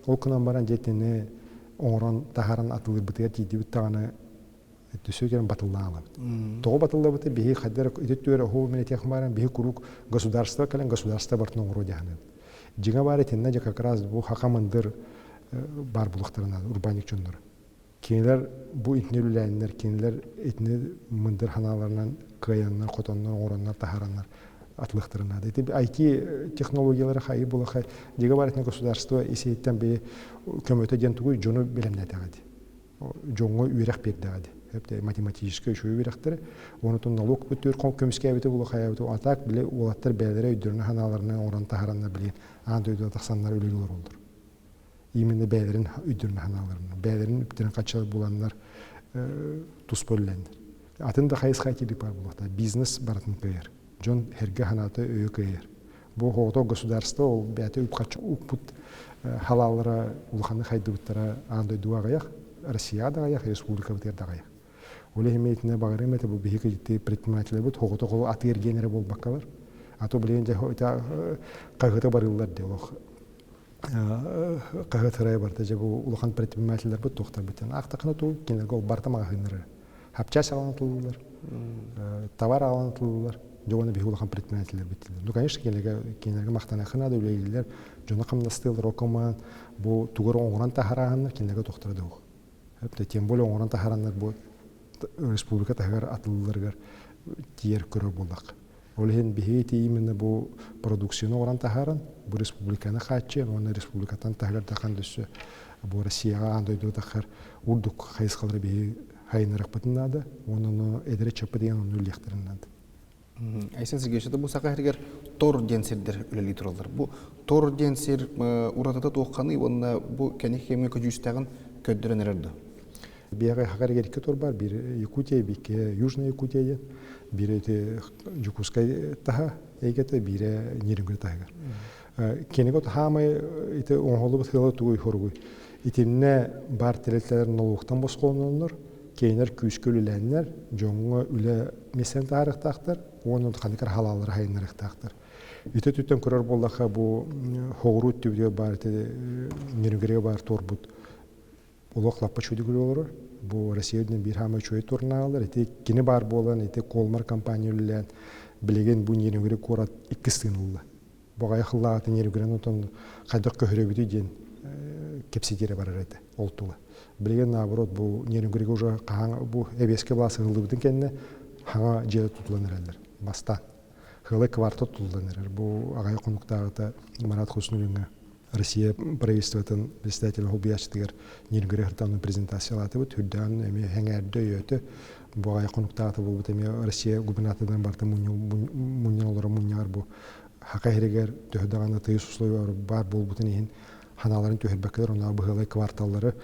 ол гынан баран дьэ итини оҥорон таһааран атылыырбытыгар тиийдибит даҕаны төсө кэлэн батыллаалабыт. Тоҕо батыллабыты биһи хайдар ити түөр оһуу мен этиэх баран биһи куруук государство кэлэн государство бартын оҥоруо дьаһанын. Дьиҥэ баар итиннэ дьэ как раз бу хака мындыр баар булуохтарына урбаанньык дьоннор. Кинилэр бу итини үлэлээннэр, кинилэр итини мындыр ханааларынан кыайаннар, хотоннор, оҥороннор, таһаараннар атылыахтарын наада. Ити IT технологиялары хайы булахай дьиҥэ баар итини государство исиһиттэн бэйэ көмөтө диэн тугуй дьону бэлэмнээтэҕэ дии. Дьоҥҥо үөрэх биэрдэҕэ дии. Математическай үчүгэй үөрэхтэри. Онутун налог бүттүүр көмүскээбити булахайабыт. А так били уолаттар бэйэлэрэ өйдөрүнэ ханааларынан оҥорон таһараннар билигин аан дойдуга тахсаннар үлэлии олороллор. Именно бэйэлэрин өйдөрүнэ ханааларынан, бэйэлэрин үптэрин хаччылар буланнар туспа үлэлэннэр. Атын да хайысха киирдик баар буолуохтаах. Бизнес барытын кыайар. Дьон эргэ ханаата өйө кыайар. Бу оҕото государство ол бэйэтэ үп-харчы укпут халаалара улаханнык хайдыбыттара аан дойдуга аҕыйах, Россияҕа да аҕыйах, республикабытыгар да аҕыйах. Ол иһин итинэ баҕарыам этэ бу биһиги ити предпринимателлэрбит оҕото атыы эргиэн эрэ буолбаккалар. А то билигин дьэ хаһыата барыыллар дии олох хаһыат сарайа барда дьэ бу улахан предпринимателлэрбит туохтарбыт аахтаххына туу кинилэргэ ол барыта маҕаһыыннары хапчаас аҕалан тулуулар товар аҕалан тулуулар дьэ уонна биһи улахан предпринимателлэрбит ну конечно кинилэргэ кинилэргэ махтаныахха наада үлэлииллэр дьону хамнастыыллар окумаан бу тугу эрэ оҥорон таһаарааһыннар кинилэргэ туохтара да суох тем более оҥорон таһаараннар бу республика таһыгар атылларыгар тиийэр көрөр буоллахха Ол иһин биһиги ити именно бу продукцияны оҥорон таһааран, бу республиканы хааччыйан уонна республикаттан таһыгар дахан өссө бу Россияҕа аан дойдуга таххар урдук хайысхалары биһиги хайыннарыахпытын наада уонна ону эдэр ыччаппыт диэн онну үллиэхтэрин наада. Айсен Сергеевич, бу Саха сиригэр Тор диэн сирдэр үлэлии тураллар. Бу Тор диэн сир уратыта туохханый уонна бу кэнники кэмҥэ көдьүүстээҕин көрдөрөн эрэр дуо? Биэҕэ хагар икки тур бар, биир Якутия, биир Южная Якутия диэн, биир ити Дьокуускай таһа эйгэтэ, биирэ Нерюнгри таһыгар. Кинигэ хаамай ити оҥоһуллубут сыала тугуй хоругуй. Итиннэ бар тэрилтэлэр нолуоктан босхолоноллор, кинилэр күүскэ үлэлээннэр, дьоҥҥо үлэ миэстэтин таһаарыахтаахтар уонна ханнык эрэ халаалары хайыннарыахтаахтар. Ити өттүттэн көрөр буоллахха бу хоҕуруу өттүбүтүгэр баар ити Нерюнгригэ баар туорбут олох лаппа үчүгэйдик олорор. Бу Россия үрдүнэн биир хаамай үчүгэй турнаалар. Ити кини баар буолан, ити Колмар компания үлэлээн, билигин бу Нерюнгри куорат иккис тыын ылла. Бу аҕыйах сыллааҕыта Нерюнгрини отон хайдах көһөрөбүтүй диэн кэпсэтиэрэ барар этэ ол тула. Билигин наоборот бу Нерюнгригэ уже хаһан бу эбиэскэ былаас ыһыллыбытын кэннэ хаҥа дьиэ тутулан эрэллэр бастаан. Хылай квартал тутуллан эрэр. Бу аҕыйах хонуктааҕыта Марат Хуснуллиҥҥа Россия правительствотын председателя холбуйааччытыгар Ниргири Хартановна презентациялаатыбыт. Үрдээн эмиэ хэҥээрдэ өйөөтө. Бу аҕай хонуктаата буолбут эмиэ Россия губернаторынан барыта мунньан олорор мунньаҕар бу хака иһигэр төһө даҕаны тыйыс условия баар буолбутун иһин ханааларын түһэрбэккэлэр онно быһыылай кварталлары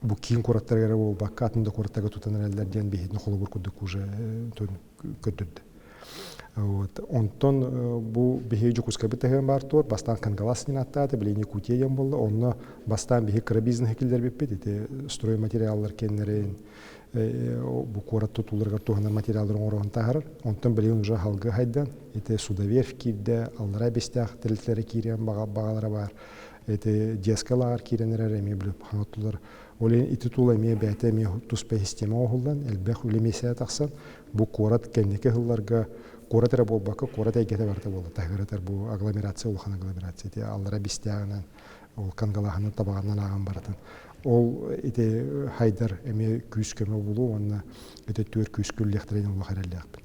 бу киин куораттарыгар эрэ буолбакка атын да куораттарга тутан эрэллэр диэн биһиэтин холобур курдук уже көрдөрдө. Вот. Онтон бу биһиги Дьокуускайбыт таһыан баар туор, бастаан Кангалас диэн ааттаата, билигин Якутия диэн буолла. Онно бастаан биһиги кыра бизнеһи киллэрбиппит, ити стройматериаллар кэннэрин, бу куорат тутууларыгар туһанар материаллары оҥорон таһарар. Онтон билигин уже халгы хайдан, ити судоверфь киирдэ, аллараа бэстээх тэрилтэлэрэ киириэн баҕалара баар. Ити детскай лааҕыр киирэн эрэр эмиэ билип хаҥаттылар. Ол ити тула эмиэ бэйэтэ эмиэ туспа система оҥоһуллан, элбэх үлэ миэстэтэ тахсан, бу куорат кэнники сылларга куорат эрэ буолбакка, куорат эйгэтэ барыта буолла. Таһыгыратар бу агломерация, улахан агломерация. Ити аллара бистээҕинэн, Ол кангалааһынан табаҕанан ааҕан барытын. Ол ити хайдар эмиэ күүс-көмө булуу уонна ити түөр күүс күллэхтэрин улах эрэллээхпин.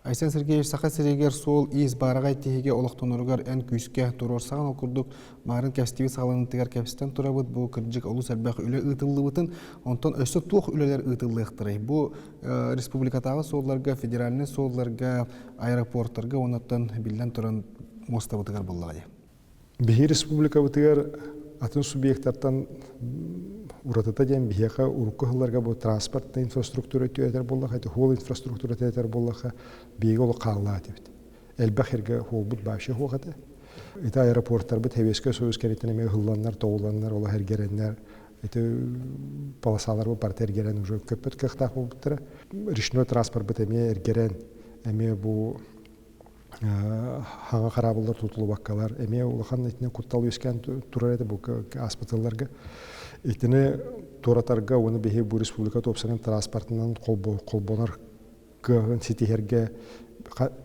Айсен Сергеевич Саха сиригэр суол-иис баараҕай тиһигэ олохтоноругар эн күүскэ туруорсаҕын ол курдук маарын кэпсэтиибит саҕаланыытыгар кэпсэтэн турабыт бу кырдьык олус элбэх үлэ ыытыллыбытын онтон өссө туох үлэлэр ыытыллыахтарай бу республикатааҕы суолларга федеральнай суолларга аэропортарга уоннаттан биллэн туран муостабытыгар буоллаҕа дии Биһи республикабытыгар атын субъектартан уратыта диэн биһиэхэ урукку сылларга бу транспортнай инфраструктура өттүгэр буоллаха, ити хуол инфраструктурата этэр буоллаха, биһиги олох хааллаа этибит. Элбэх сиргэ хуолбут вообще суох этэ. Ити аэропорттарбыт Сэбиэскэй Союз кэнниттэн эмиэ ыһылланнар, тоҕулланнар, олох эргэрэннэр, ити полосаларбыт барыта эргэрэн уже көппөт кыахтаах буолбуттара. Речной транспорпыт эмиэ эргэрэн, эмиэ бу хаҥа хараабыллар тутулубаккалар эмиэ улахан итинэн куттал үөскээн турар этэ бу ааспыт сылларга. Итини туоратарга уонна биһи бу республика тупсаран транспортынан холбонор кыаҕын ситиһэргэ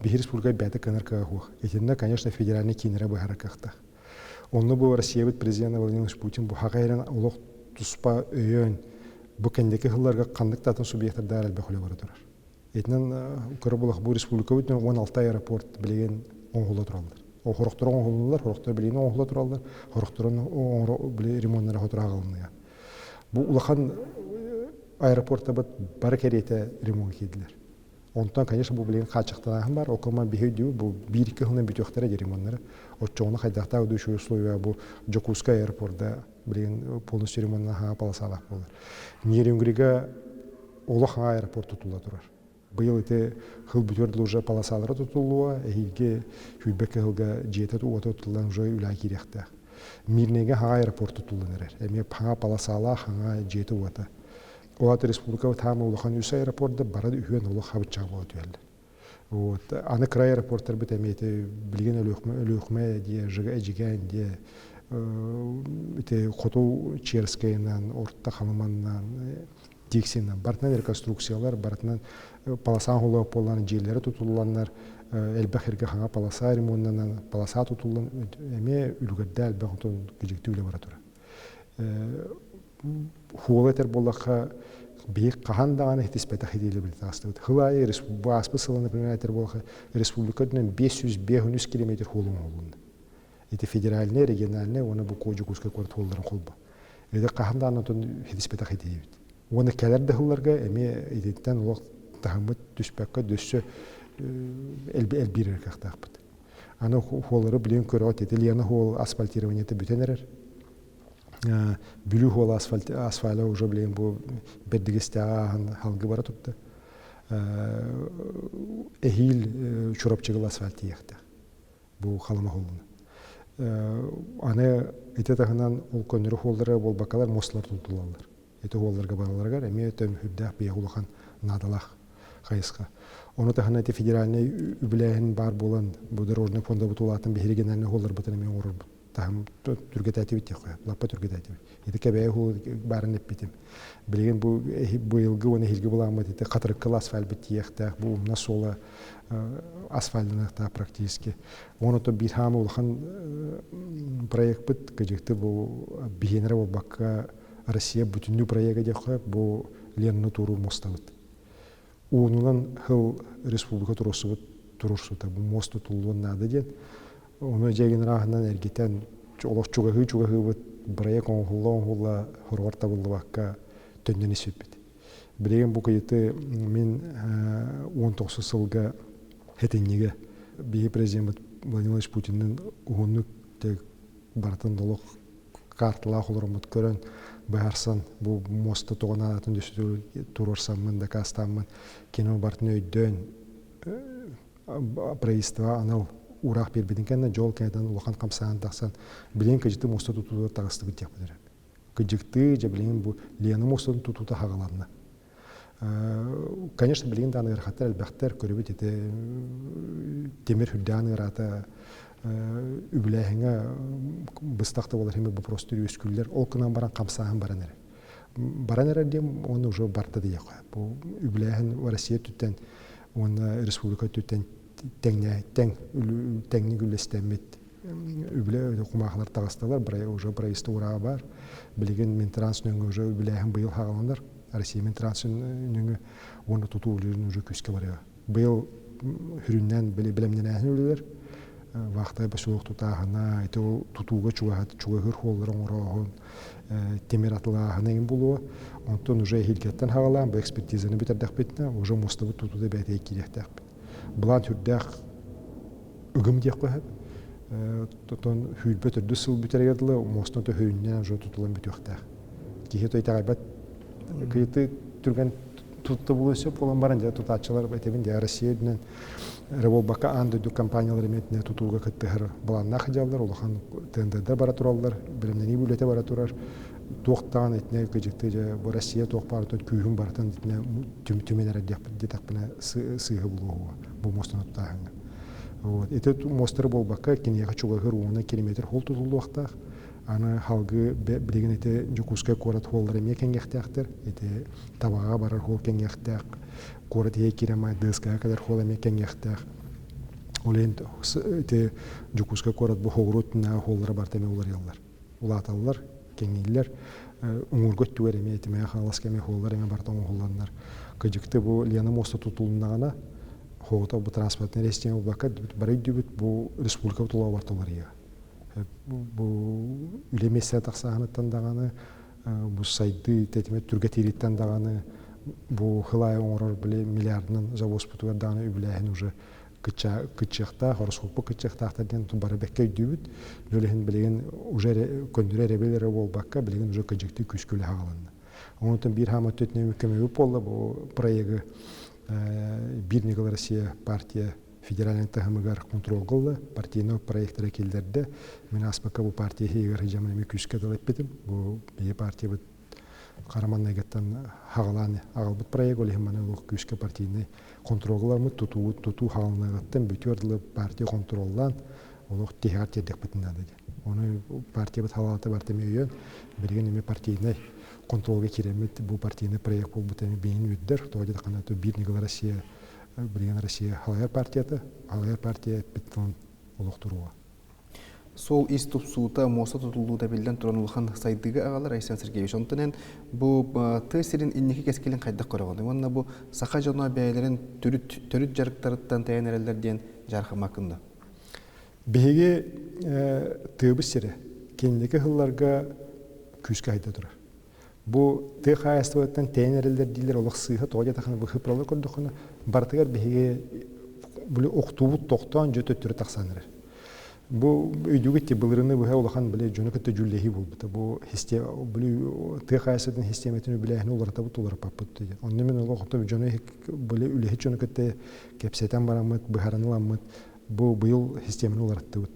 биһи республика бэйэтэ кыанар кыаҕа суох. Итиннэ, конечно, федеральный кииннэрэ быһаарар кыахтаах. Онно бу Россиябыт президента Владимир Путин бу хаҕа эрэн олох туспа өйөөн бу кэнники сылларга ханнык да атын субъектардаах элбэх үлэ бара турар. Итинэн көрө булах бу республикабыт 16 аэропорт билигин оҥоһулла тураллар. Хорохторо оҥоһуллаллар, хорохтор билигин оҥоһулла тураллар, хорохторун били ремоннара хотура аҕалыныа. Бу улахан аэропортабыт бары кэриэтэ ремонт киирдилэр. Онтон, конечно, бу билигин хааччахтанааһын бар, окома биһи өйдүүбүт, бу биир-икки сылынан бүтүөхтэрэ дии ремоннары. Оччоҕуна хайдахтаах удушевой условия бу Дьокуускай аэропорда билигин полностью ремоннаһаа полосалаах буолар. Нерюнгрига олох аэропорт тутулла турар. Быйыл ити хыл бүтүөр дылы уже полосалара тутуллуо, эһиилги сүүрбэккэ сылга дьиэтэ уота тутуллан уже үлэҕэ киириэхтээх. Мирнэйгэ хаҥа аэропорт тутуллан эрэр. Эмиэ хаҥа полосалаах, хаҥа дьиэтэ уота. Ол аата республикабыт хаама улахан үс аэропорда бары үһүөн олох хабыччаҕа буола түһэллэр. Вот. Аны кыра аэропорттарбыт эмиэ ити билигин Өлүөхүмэ, Өлүөхүмэ диэ, Эдьигээн диэ, ити Хоту Черскэйинэн, Орто Халыманнан, Тиксинэн, барытынан реконструкциялар, барытынан полоса оҥоһуллар буоллан, дьиэлэрэ тутулланнар, элбэх сиргэ хаҥа полоса ремоннанан, полоса тутуллан эмиэ үлүгэрдээх элбэх отон кыдьыкты үлэ бара турар. Хуола этэр буоллахха, биһик хаһан даҕаны хитиспэтэх хитиилэбит таҕыстыбыт. Хыл аайы ааспыт сыла, например, этэр буоллахха, республика үрдүнэн 553 километр хуол оҥоһулунна. Ити федеральнай, региональнай уонна бу Дьокуускай куорат хуолларын холбо. Ити хаһан даҕаны отон хитиспэтэх хитиибит. Уонна кэлэр да сылларга эмиэ итинтэн олох таһыммыт түспэккэ дөссө элбиир кыахтаахпыт. Аны хуоллары билигин көрөҕүт ити Лена хуол асфальтированиета бүтэн эрэр. Бүлүү хуола асфальт асфальта уже билигин бу бэрдигистээҕи ааһан халгы бара турда. Эһиил Чурапчыгыл асфальт тиийиэхтээх. Бу халыма холуна. Аны ити таһынан ол көннөрү хуоллары буолбаккалар мосталар тутулаллар. Ити хуолларга бараларыгар эмиэ төмүһүрдээх биһиэхэ улахан наадалаах хайысха. Ону таһынан ити федеральнай үбүлээһин баар буолан бу дорожный фонда бутулаатын биһиги региональнай хуолларбытын эмиэ оҥорорбут таһым түргэтээтибит диэххэ лаппа түргэтээтибит. Ити кэбээйи хуол баарын эппитим. Билигин бу быйылгы уонна эһиилги былааммыт ити хатырыккыл асфальт тиийиэхтээх, бу умна суола асфальтаныахтаах практически. Уонна то биир хаама улахан проекпыт кыдьыкты бу биһиэнэрэ буолбакка Россия бүтүннүү проега диэххэ бу Ленаны туоруур мостабыт. Уунунан хыл республика туруорсубут туруорсута бу мост тутуллуон наада диэн. Ону дьиэгин ырааһынан эргитэн олох чугаһыы чугаһыыбыт проект оҥоһулла оҥоһулла хоругар табыллыбакка төннөн испиппит. Билигин бу кыйыты мин 19 сылга хэтинньигэ биһи президеммит Владимир Владимирович Путинныын уһуннук барытын олох карталаах олороммут көрөн быһаарсан бу муоста тоҕо наадатын туруорсаммын дакаастааммын кино барытын өйдөөн правительство анал уураах биэрбитин кэннэ дьол кэнниттэн улахан хамсааһын тахсан билигин кыдьыты муоста тутууга таҕыстыбыт диэхпит эрэ кыдьыктыы дьэ билигин бу Лена муостатын тутуута хаҕаланна. Конечно, билигин даҕаны ыарахаттар элбэхтэр, көрүбүт ити тимир үрдээн ыараата үбүлээһиҥҥэ быстах да буолар химик боппуруостар үөскүүллэр. Ол гынан баран хамсааһын баран эрэр. Баран эрэр диэн уонна уже барда диэххэ. Бу үбүлээһин Россия өттүттэн уонна республика өттүттэн тэҥнэ тэҥ тэҥник үллэстэммит. үбүлэ кумаахылар таҕыстылар, уже правительство ураа бар. Билигин Минтранс нөҥүө уже үбүлээһин быйыл хаҕаланар. Россия Минтранс нөҥүө уонна тутуу үлэлэрин уже күүскэ барыа. Быйыл хүрүннээн бэлэмнэнээһин үлэлэр вахтовай поселок тутааһына, ити ол тутууга чугаһыыр хуоллары оҥорооһун, тимир атылааһына эҥин буолуо. Онтон уже эһиилгэттэн хаҕалаан бу экспертизаны бүтэрдэхпитинэ уже муостабыт тутуута бэйэтэ киириэхтээхпит. Былаан сүрдээх ыгым диэххэ сөп. Тотон сүүрбэ төрдүс сыл бүтэригэр дылы муостан төһүүннэн уже тутулан бүтүөхтээх. Киһи то итэҕэйбэт кыйыты түргэн тутта булуон сөп буолан баран дьэ тутааччылар этэбин дьэ Россия үрдүнэн эрэ буолбакка аан дойду компаниялар эмиэ тутууга кыттыһар былааннаах дьаллар улахан тендердэр бара тураллар, бэлэмнэнии үлэтэ бара турар. Туох даҕаны итинэ кыдьыкты дьэ бу Россия туох баар күүһүн барытын итинэ түмэн эрэр диэтэхпинэ сыыһа булуоһуга бу муостаны тутааһыҥҥа. Вот. Ити муостары буолбакка киниэхэ чугаһыыр уонна километр хол тутуллуохтаах. Аны халгы билигин ити Дьокуускай куорат хуоллара эмиэ кэҥиэхтээхтэр. Ити Табаҕа барар хуол кэҥиэхтээх. Куорат иһэ киирэн ДСК кэлэр хуол эмиэ кэҥиэхтээх. Ол иһин ити Дьокуускай куорат бу хоҕуруот түннээҕи хуоллара барыта эмиэ уларыйаллар. Улааталлар, кэҥииллэр. Уҥуорга өттүгэр эмиэ итимэҕэ хааласка эмиэ хуоллар эмиэ барыта оҥоһулланнар. Кыдьыкты бу Лена муоста тутулуннаҕына хоҕута бу транспортнай система буолбакка бары өйдүүбүт бу республика тулаҕа барыта уларыйыа. Бу үлэ миэстэтэ тахсааһыныттан даҕаны, бу сайдыы тэтимэ түргэтиириттэн даҕаны, бу хылаайы оҥорор били миллиардынан завозпутугар даҕаны үбүлээһин уже кыччыахтаах, ороскуоппут кыччыахтаахтар диэн бары бэккэ өйдүүбүт. Дьол иһин билигин уже көннөрү эрэбил эрэ буолбакка, билигин уже кыдьыктыы күүскэ үлэ хааланна. Онтон биир хаама өттүнэн көмөбүт буолла бу проегы Биир ньыгыл Россия партия федеральнай таһымыгар контролга ылла, партийнай проектары киллэрдэ. Мин ааспакка бу партия иһигэр сылдьаммын эмиэ күүскэ тыл эппитим. Бу биһи партиябыт хара маҥнайгыттан хаҕалаан аҕалбыт проект, ол иһин маны олох күүскэ партийнай контролга ыламмыт, тутуу тутуу хаалыныаҕыттан бүтүөр дылы партия контроллаан олох тиһэҕэр тиэрдиэхпитин наада диэн. Ону партиябыт халаата барыта эмиэ өйөөн, билигин эмиэ партийнай контролга киирэммит бу партийнай проект буолбута эмиэ биһигин үөрдэр. Тоҕо диэтэххинэ, биир ньыгыл Россия билигин Россия халайар партията, халайар партия эппит тылын олохтуруоҕа. Суол ис тупсуута, муоста тутуллуута биллэн туран улахан сайдыыга аҕалар Айсен Сергеевич. Онтон эн бу тыа сирин инники кэскилин хайдах көрөҕүн? Уонна бу саха дьоно бэйэлэрин төрүт, төрүт дьарыктарыттан тэйэн эрэллэр диэн дьаархаммаккын да? Биһиги тыабыт сирэ кэнники сылларга күүскэ айда турар. Бу тыа хаһаайыстыбатыттан тэйэн эрэллэр дииллэр олох сыыһа, тоҕо диэтэххинэ бу хыпралы көрдөххүнэ, барытыгар биһиги били охтуубут тохтоон дьэ төттөрү тахсан эрэр. Бу өйдүүгүт ти былырыны быһа улахан били дьону кытта дьүүллэһии буолбута. Бу били тыа хаһаайыстыбатын систиэмэтин үбүлээһини уларытабыт уларыппаппыт диэн. Онно мин олох дьону били үлэһит дьону кытта кэпсэтэн бараммыт, быһааран ыламмыт бу быйыл систиэмэни уларыттыбыт.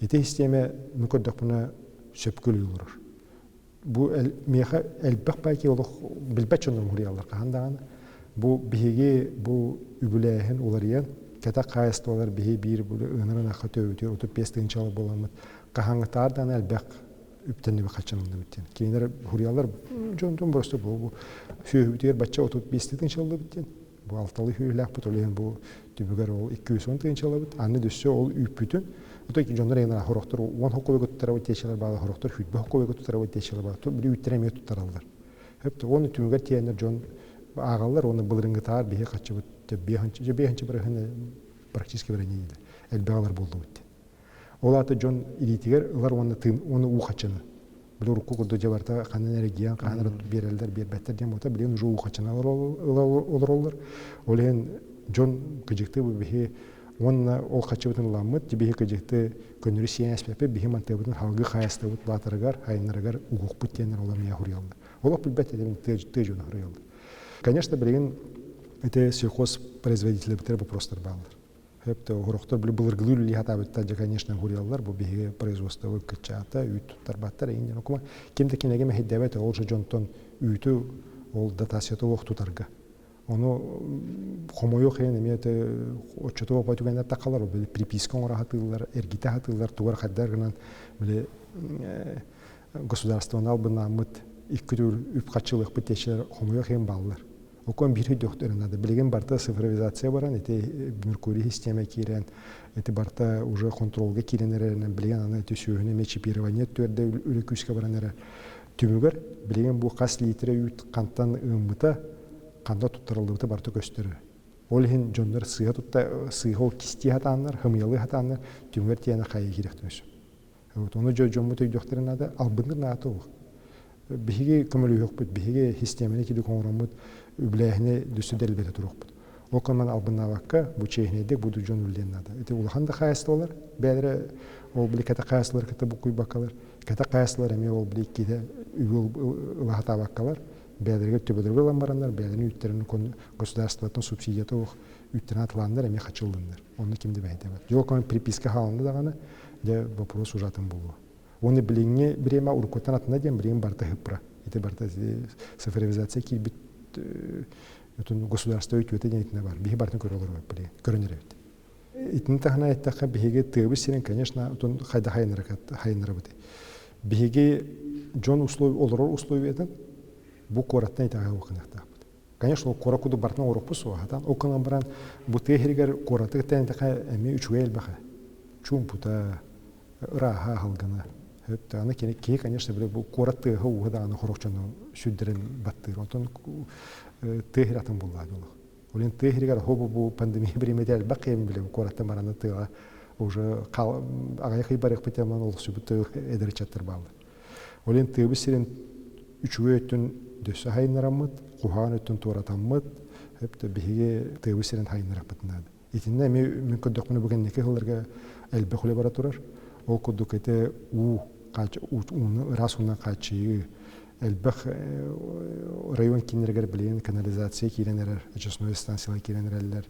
Ити систиэмэ мин көрдөхпүнэ сөпкө үлэлии олорор. Бу миэхэ элбэх байки олох билбэт дьоннор уһуруйаллар хаһан даҕаны. Бу биһиги бу үбүлээһин уларыйан, кэтэх хаһаайыстыбалар биһи биир ыанар ынахха төбөтүгэр 35 тыһыынчалар буоламмыт хаһааҥҥытааҕар даҕаны элбэх үптэннибит хаччаныллыбыт диэн. Кинилэр уһуруйаллар дьон просто бу сүөһүбүтүгэр бачча 35 тыһыынчаллыбыт диэн. Бу алталыы сүүрүүлээхпит, ол иһин бу түмүгэр ол 210 тыһыынчалабыт. Аны өссө ол үүппүтүн, ото дьоннор эҥин хорохтор 10 хоккобойга туттарабыт диэчилэр баалар, хорохтор 20 хоккобойга туттарабыт диэчилэр баалар. Били үүттэрэ эмиэ туттараллар. Хөп оны түмүгэр тиэннэр дьон ааҕаллар, оны былырыҥҥытаар биһи хаччыбыт биэһинчи бырыһын практически бирэнии элбэх ылар буоллубут. Ол аата дьон илиитигэр ылар уонна тыын уонна уу хаччыны. Били урукку курдук дьэ барыта ханан эрэгийэн хаһан эрэ биэрэллэр биэрбэттэр диэн буолта билигин уже уу хаччыны олороллор. Ол иһин дьон кыдьыкты бу биһи уонна ол хаччыбытын ыламмыт биһи кыдьыкты көннөрү сиэн эспэппит биһи мантыабытын халгыы хаайыстыбыт баатарыгар айыннарыгар угуохпут диэннэр ол эмиэ хуруйаллар. Олох билбэт этим тыа дьоно хуруйаллар. Конечно, билигин ити сельхозпроизводитель вопростар бааллар. Хөптө оһорохтор били былыргылыы үлэлии сатаабыттар дьэ конечно уһуруйаллар бу биһиги производствобыт кыччаата үүт туттарбаттар эҥин диэн окума ким да кинигэ мэһэйдээбэт ол же дьонтон үүтү ол дотацията суох тутарга ону хомойуох иһин эмиэ оччотугар по түгэннэр тахалар били приписка оҥоро сатыыллар эргитэ сатыыллар тугар хайдар гынан били государствоны албыннааммыт икки төгүл үп харчылыахпыт диэччилэр хомойуох иһин бааллар. Окон биир өйдөөхтөрүн наада. Билигин барта цифровизация баран, ити Меркурий система киирэн, ити барта уже контролга киирэн эрэринэн билигин аны ити сүөһүнү эмиэ чипирование түөрдэ үлэ күүскэ баран эрэр. Түмүгэр билигин бу хас литрэ үүт хантан ыаммыта, ханна туттарыллыбыта барыта көстөр. Ол иһин дьоннор сыыһа тутта сыыһа ол кистии сатааннар, хымыйалыы сатааннар түмүгэр тиийэн хайыы киириэхтэрин сөп. Вот ону дьоммут өйдүөхтэрин наада, албынныыр наада ол. Биһиги көмөлөһүөхпүт, биһиги систиэмэни кидик оҥороммут, үбүлээһини дөссө дэлбэтэ туруохпут. Ол гынан албыннаабакка, бу чиэһинэйдик бу дьон үлэлиэн наада. Ити улахан да хаайыстыбалар, бэйэлэрэ ол били кэтэх хаайыстыбалар кытта буккуйбаккалар, кэтэх хаайыстыбалар эмиэ ол били иккитэ үбү ыла сатаабаккалар, бэйэлэригэр төбөлөргө ылан бараннар, бэйэлэрин үүттэрин государствоттан субсидията суох үүттэрин атылааннар эмиэ хачыллыннар. Онно ким да бэйдээбэт. Дьол приписка хаалынна даҕаны, дьэ вопрос ужатын буолуо. Уонна билиҥҥи бириэмэ уруккуттан атына диэн билигин барыта хыппыра. Ити барыта цифровизация киирбит отун государство үтүөтэ диэн итинэ бар. Биһи барытын көрө олоробут билигин. Көрөн эрэбит. Итини таһынан эттэххэ биһиги тыабыт сирин, конечно, отун хайда хайыннарабыт. Биһиги дьон условия олорор условиятын бу куораттан итэҕэһэ уохханыахтаахпыт. Конечно, куорат курдук барытын оҥоруохпут суоҕа хатан. Ол гынан баран бу тыа сиригэр куораты кытта эттэххэ эмиэ үчүгэй элбэх. Чуумпута, ырааһа аһылгана. Аны киһи, конечно, били бу куорат тыаһа-ууһа даҕаны хорох дьону сүрдэрин баттыыр. Онтон тыа сирэ атын буоллаҕа олох. Ол иһин тыа сиригэр хобу бу пандемия бириэмэтэ элбэх киһи билэбин куораттан бараны тыаҕа уже аҕыйах ый барыахпыт диэн олохсуйбут эдэр ыччаттар бааллар. Ол иһин тыабыт сирин үчүгэй өттүн дөссө хайыннараммыт, куһаҕан өттүн туоратаммыт, биһиги тыабыт сирин хайыннарахпыт наада. Итиннэ эмиэ мин көрдөхпүнэ бу кэнники сылларга элбэх үлэ бара турар. Ол курдук ити уу ууну ыраас уунан хааччыйыы, элбэх район кииннэригэр билигин канализация киирэн эрэр, очистной станциялар киирэн эрэллэр,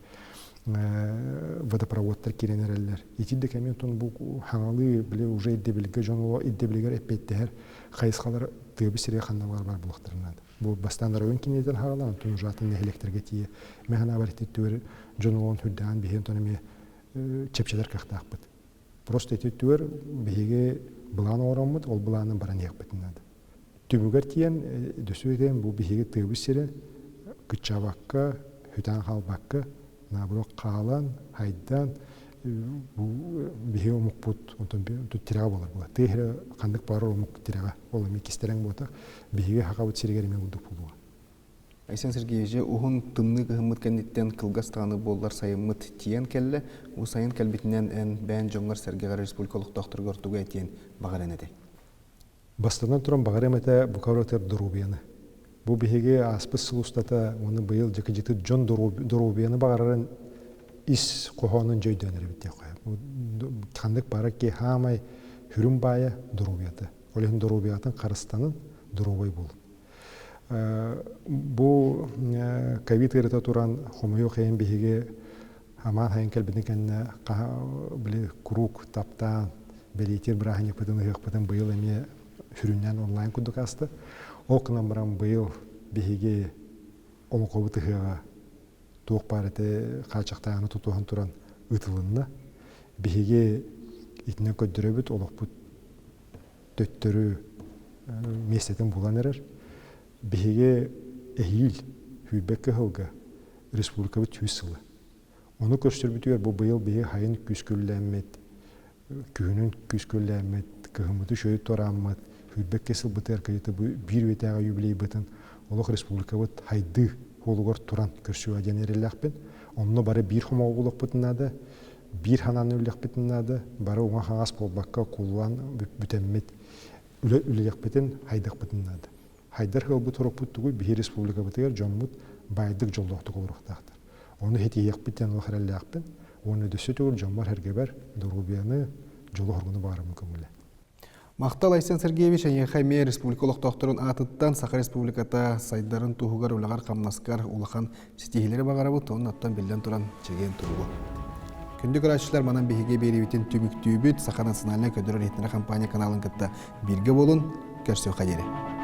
водопроводтар киирэн эрэллэр. Ити да кэмин тон бу хаҥалыы били уже ирдэбилгэ дьон ирдэбилигэр эппиэттэһэр хайысхалар тыабы сире ханна бар бар булуохтарын наада. Бу бастаан район киинитин хаалан, онтон уже атын нэһилиэктэргэ тиийэ. Мен санаабар ити түгэр дьон олоҕун үрдээн биһиги онтон эмиэ чэпчэтэр кыахтаахпыт. Просто ити түгэр биһиги былаан оҥороммут, ол былаанын баран иһиэхпитин наада. Түмүгэр тиийэн, дөссө бу биһиги тыабыт сирэ кыччаабакка, хүтээн хаалбакка, наоборот хаалан, хайдан, бу биһиги омукпут онтон тирэҕэ буолар буолар. Тыа сирэ ханнык баарар омук тирэҕэ. Ол эмиэ кистэлэҥ буолбатах. Биһиги сахабыт сиригэр эмиэ курдук буолуоҕа. Айсен Сергеевич, уһун тымныы кыһыммыт кэнниттэн кылгас даҕаны буоллар сайыммыт тиийэн кэллэ. Бу сайын кэлбитинэн эн бэйэн дьоҥҥор-сэргэҕэр республика олохтоохторугар тугу этиэн баҕаран этэй? Бастатан туран баҕарыам этэ бука барытыгар доруобуйаны. Бу биһиги ааспыт сыл устата уонна быйыл дьыкыдьытыт дьон доруобуйаны баҕарарын ис хоһоонун дьэ өйдөөн эрэбит диэххэ. Ханнык баара киһи хаамай хүрүн баайа доруобуйата. Ол иһин доруобуйатын харыстанын, доруобай буолун. Бу ковид ыарыта туран хомойуох иһин биһиги амаан хайын кэлбитин кэннэ били куруук таптаан бэлиэтиир бырааһынньыкпытын ыһыахпытын быйыл эмиэ сүрүннээн онлайн курдук ааста. Ол гынан баран быйыл биһиги олоҥхобут ыһыаҕа туох баар этэ хааччахтааһыны тутуһан туран ыытылынна. Биһиги итинэн көрдөрөбүт олохпут төттөрү миэстэтин булан эрэр. Биһиги эһиил сүүрбэккэ сылга республикабыт 100 сыла. Ону көрсөрбүтүгэр бу быйыл биһиги хайын күүскүллээммит, күһүнүн күүскүллээммит, кыһыммыты үчүгэй туорааммыт, сүүрбэккэ сылбытыгар кыйыты бу биир үйэтээҕи юбилейбытын олох республикабыт хайдыы суолугар туран көрсүөҕэ диэн эрэллээхпин. Онно бары биир хомоҕо булуохпутун наада, биир санааны үллэхпитин наада, бары уҥа-хаҥас буолбакка куллаан бүтэммит үлэ үлэлиэхпитин, хайдахпытын наада. Хайдар ыалбыт оруппут тугуй биһи республикабытыгар дьоммут баайдык дьоллоохтук олоруохтаахтар. Ону ситиһиэхпит диэн олох эрэллээхпин. Уонна өссө төгүл дьоммор-сэргэбэр доруобуйаны, дьолу-соргуну баҕарабын көҥүлэ. Махтал Айсен Сергеевич эйиэхэ эмиэ республика олохтоохторун аатыттан Саха Республиката сайдарын туһугар үлэҕэр-хамнаскар улахан ситиһиилэри баҕарабыт уонна оттон биллэн туран чэгиэн туругу. Күндү көрөөччүлэр манан биһиги биэриибитин түмүктүүбүт Саха национальнай көдөрөр иһитиннэрэр компания каналын кытта бииргэ буолун, көрсүөххэ диэри.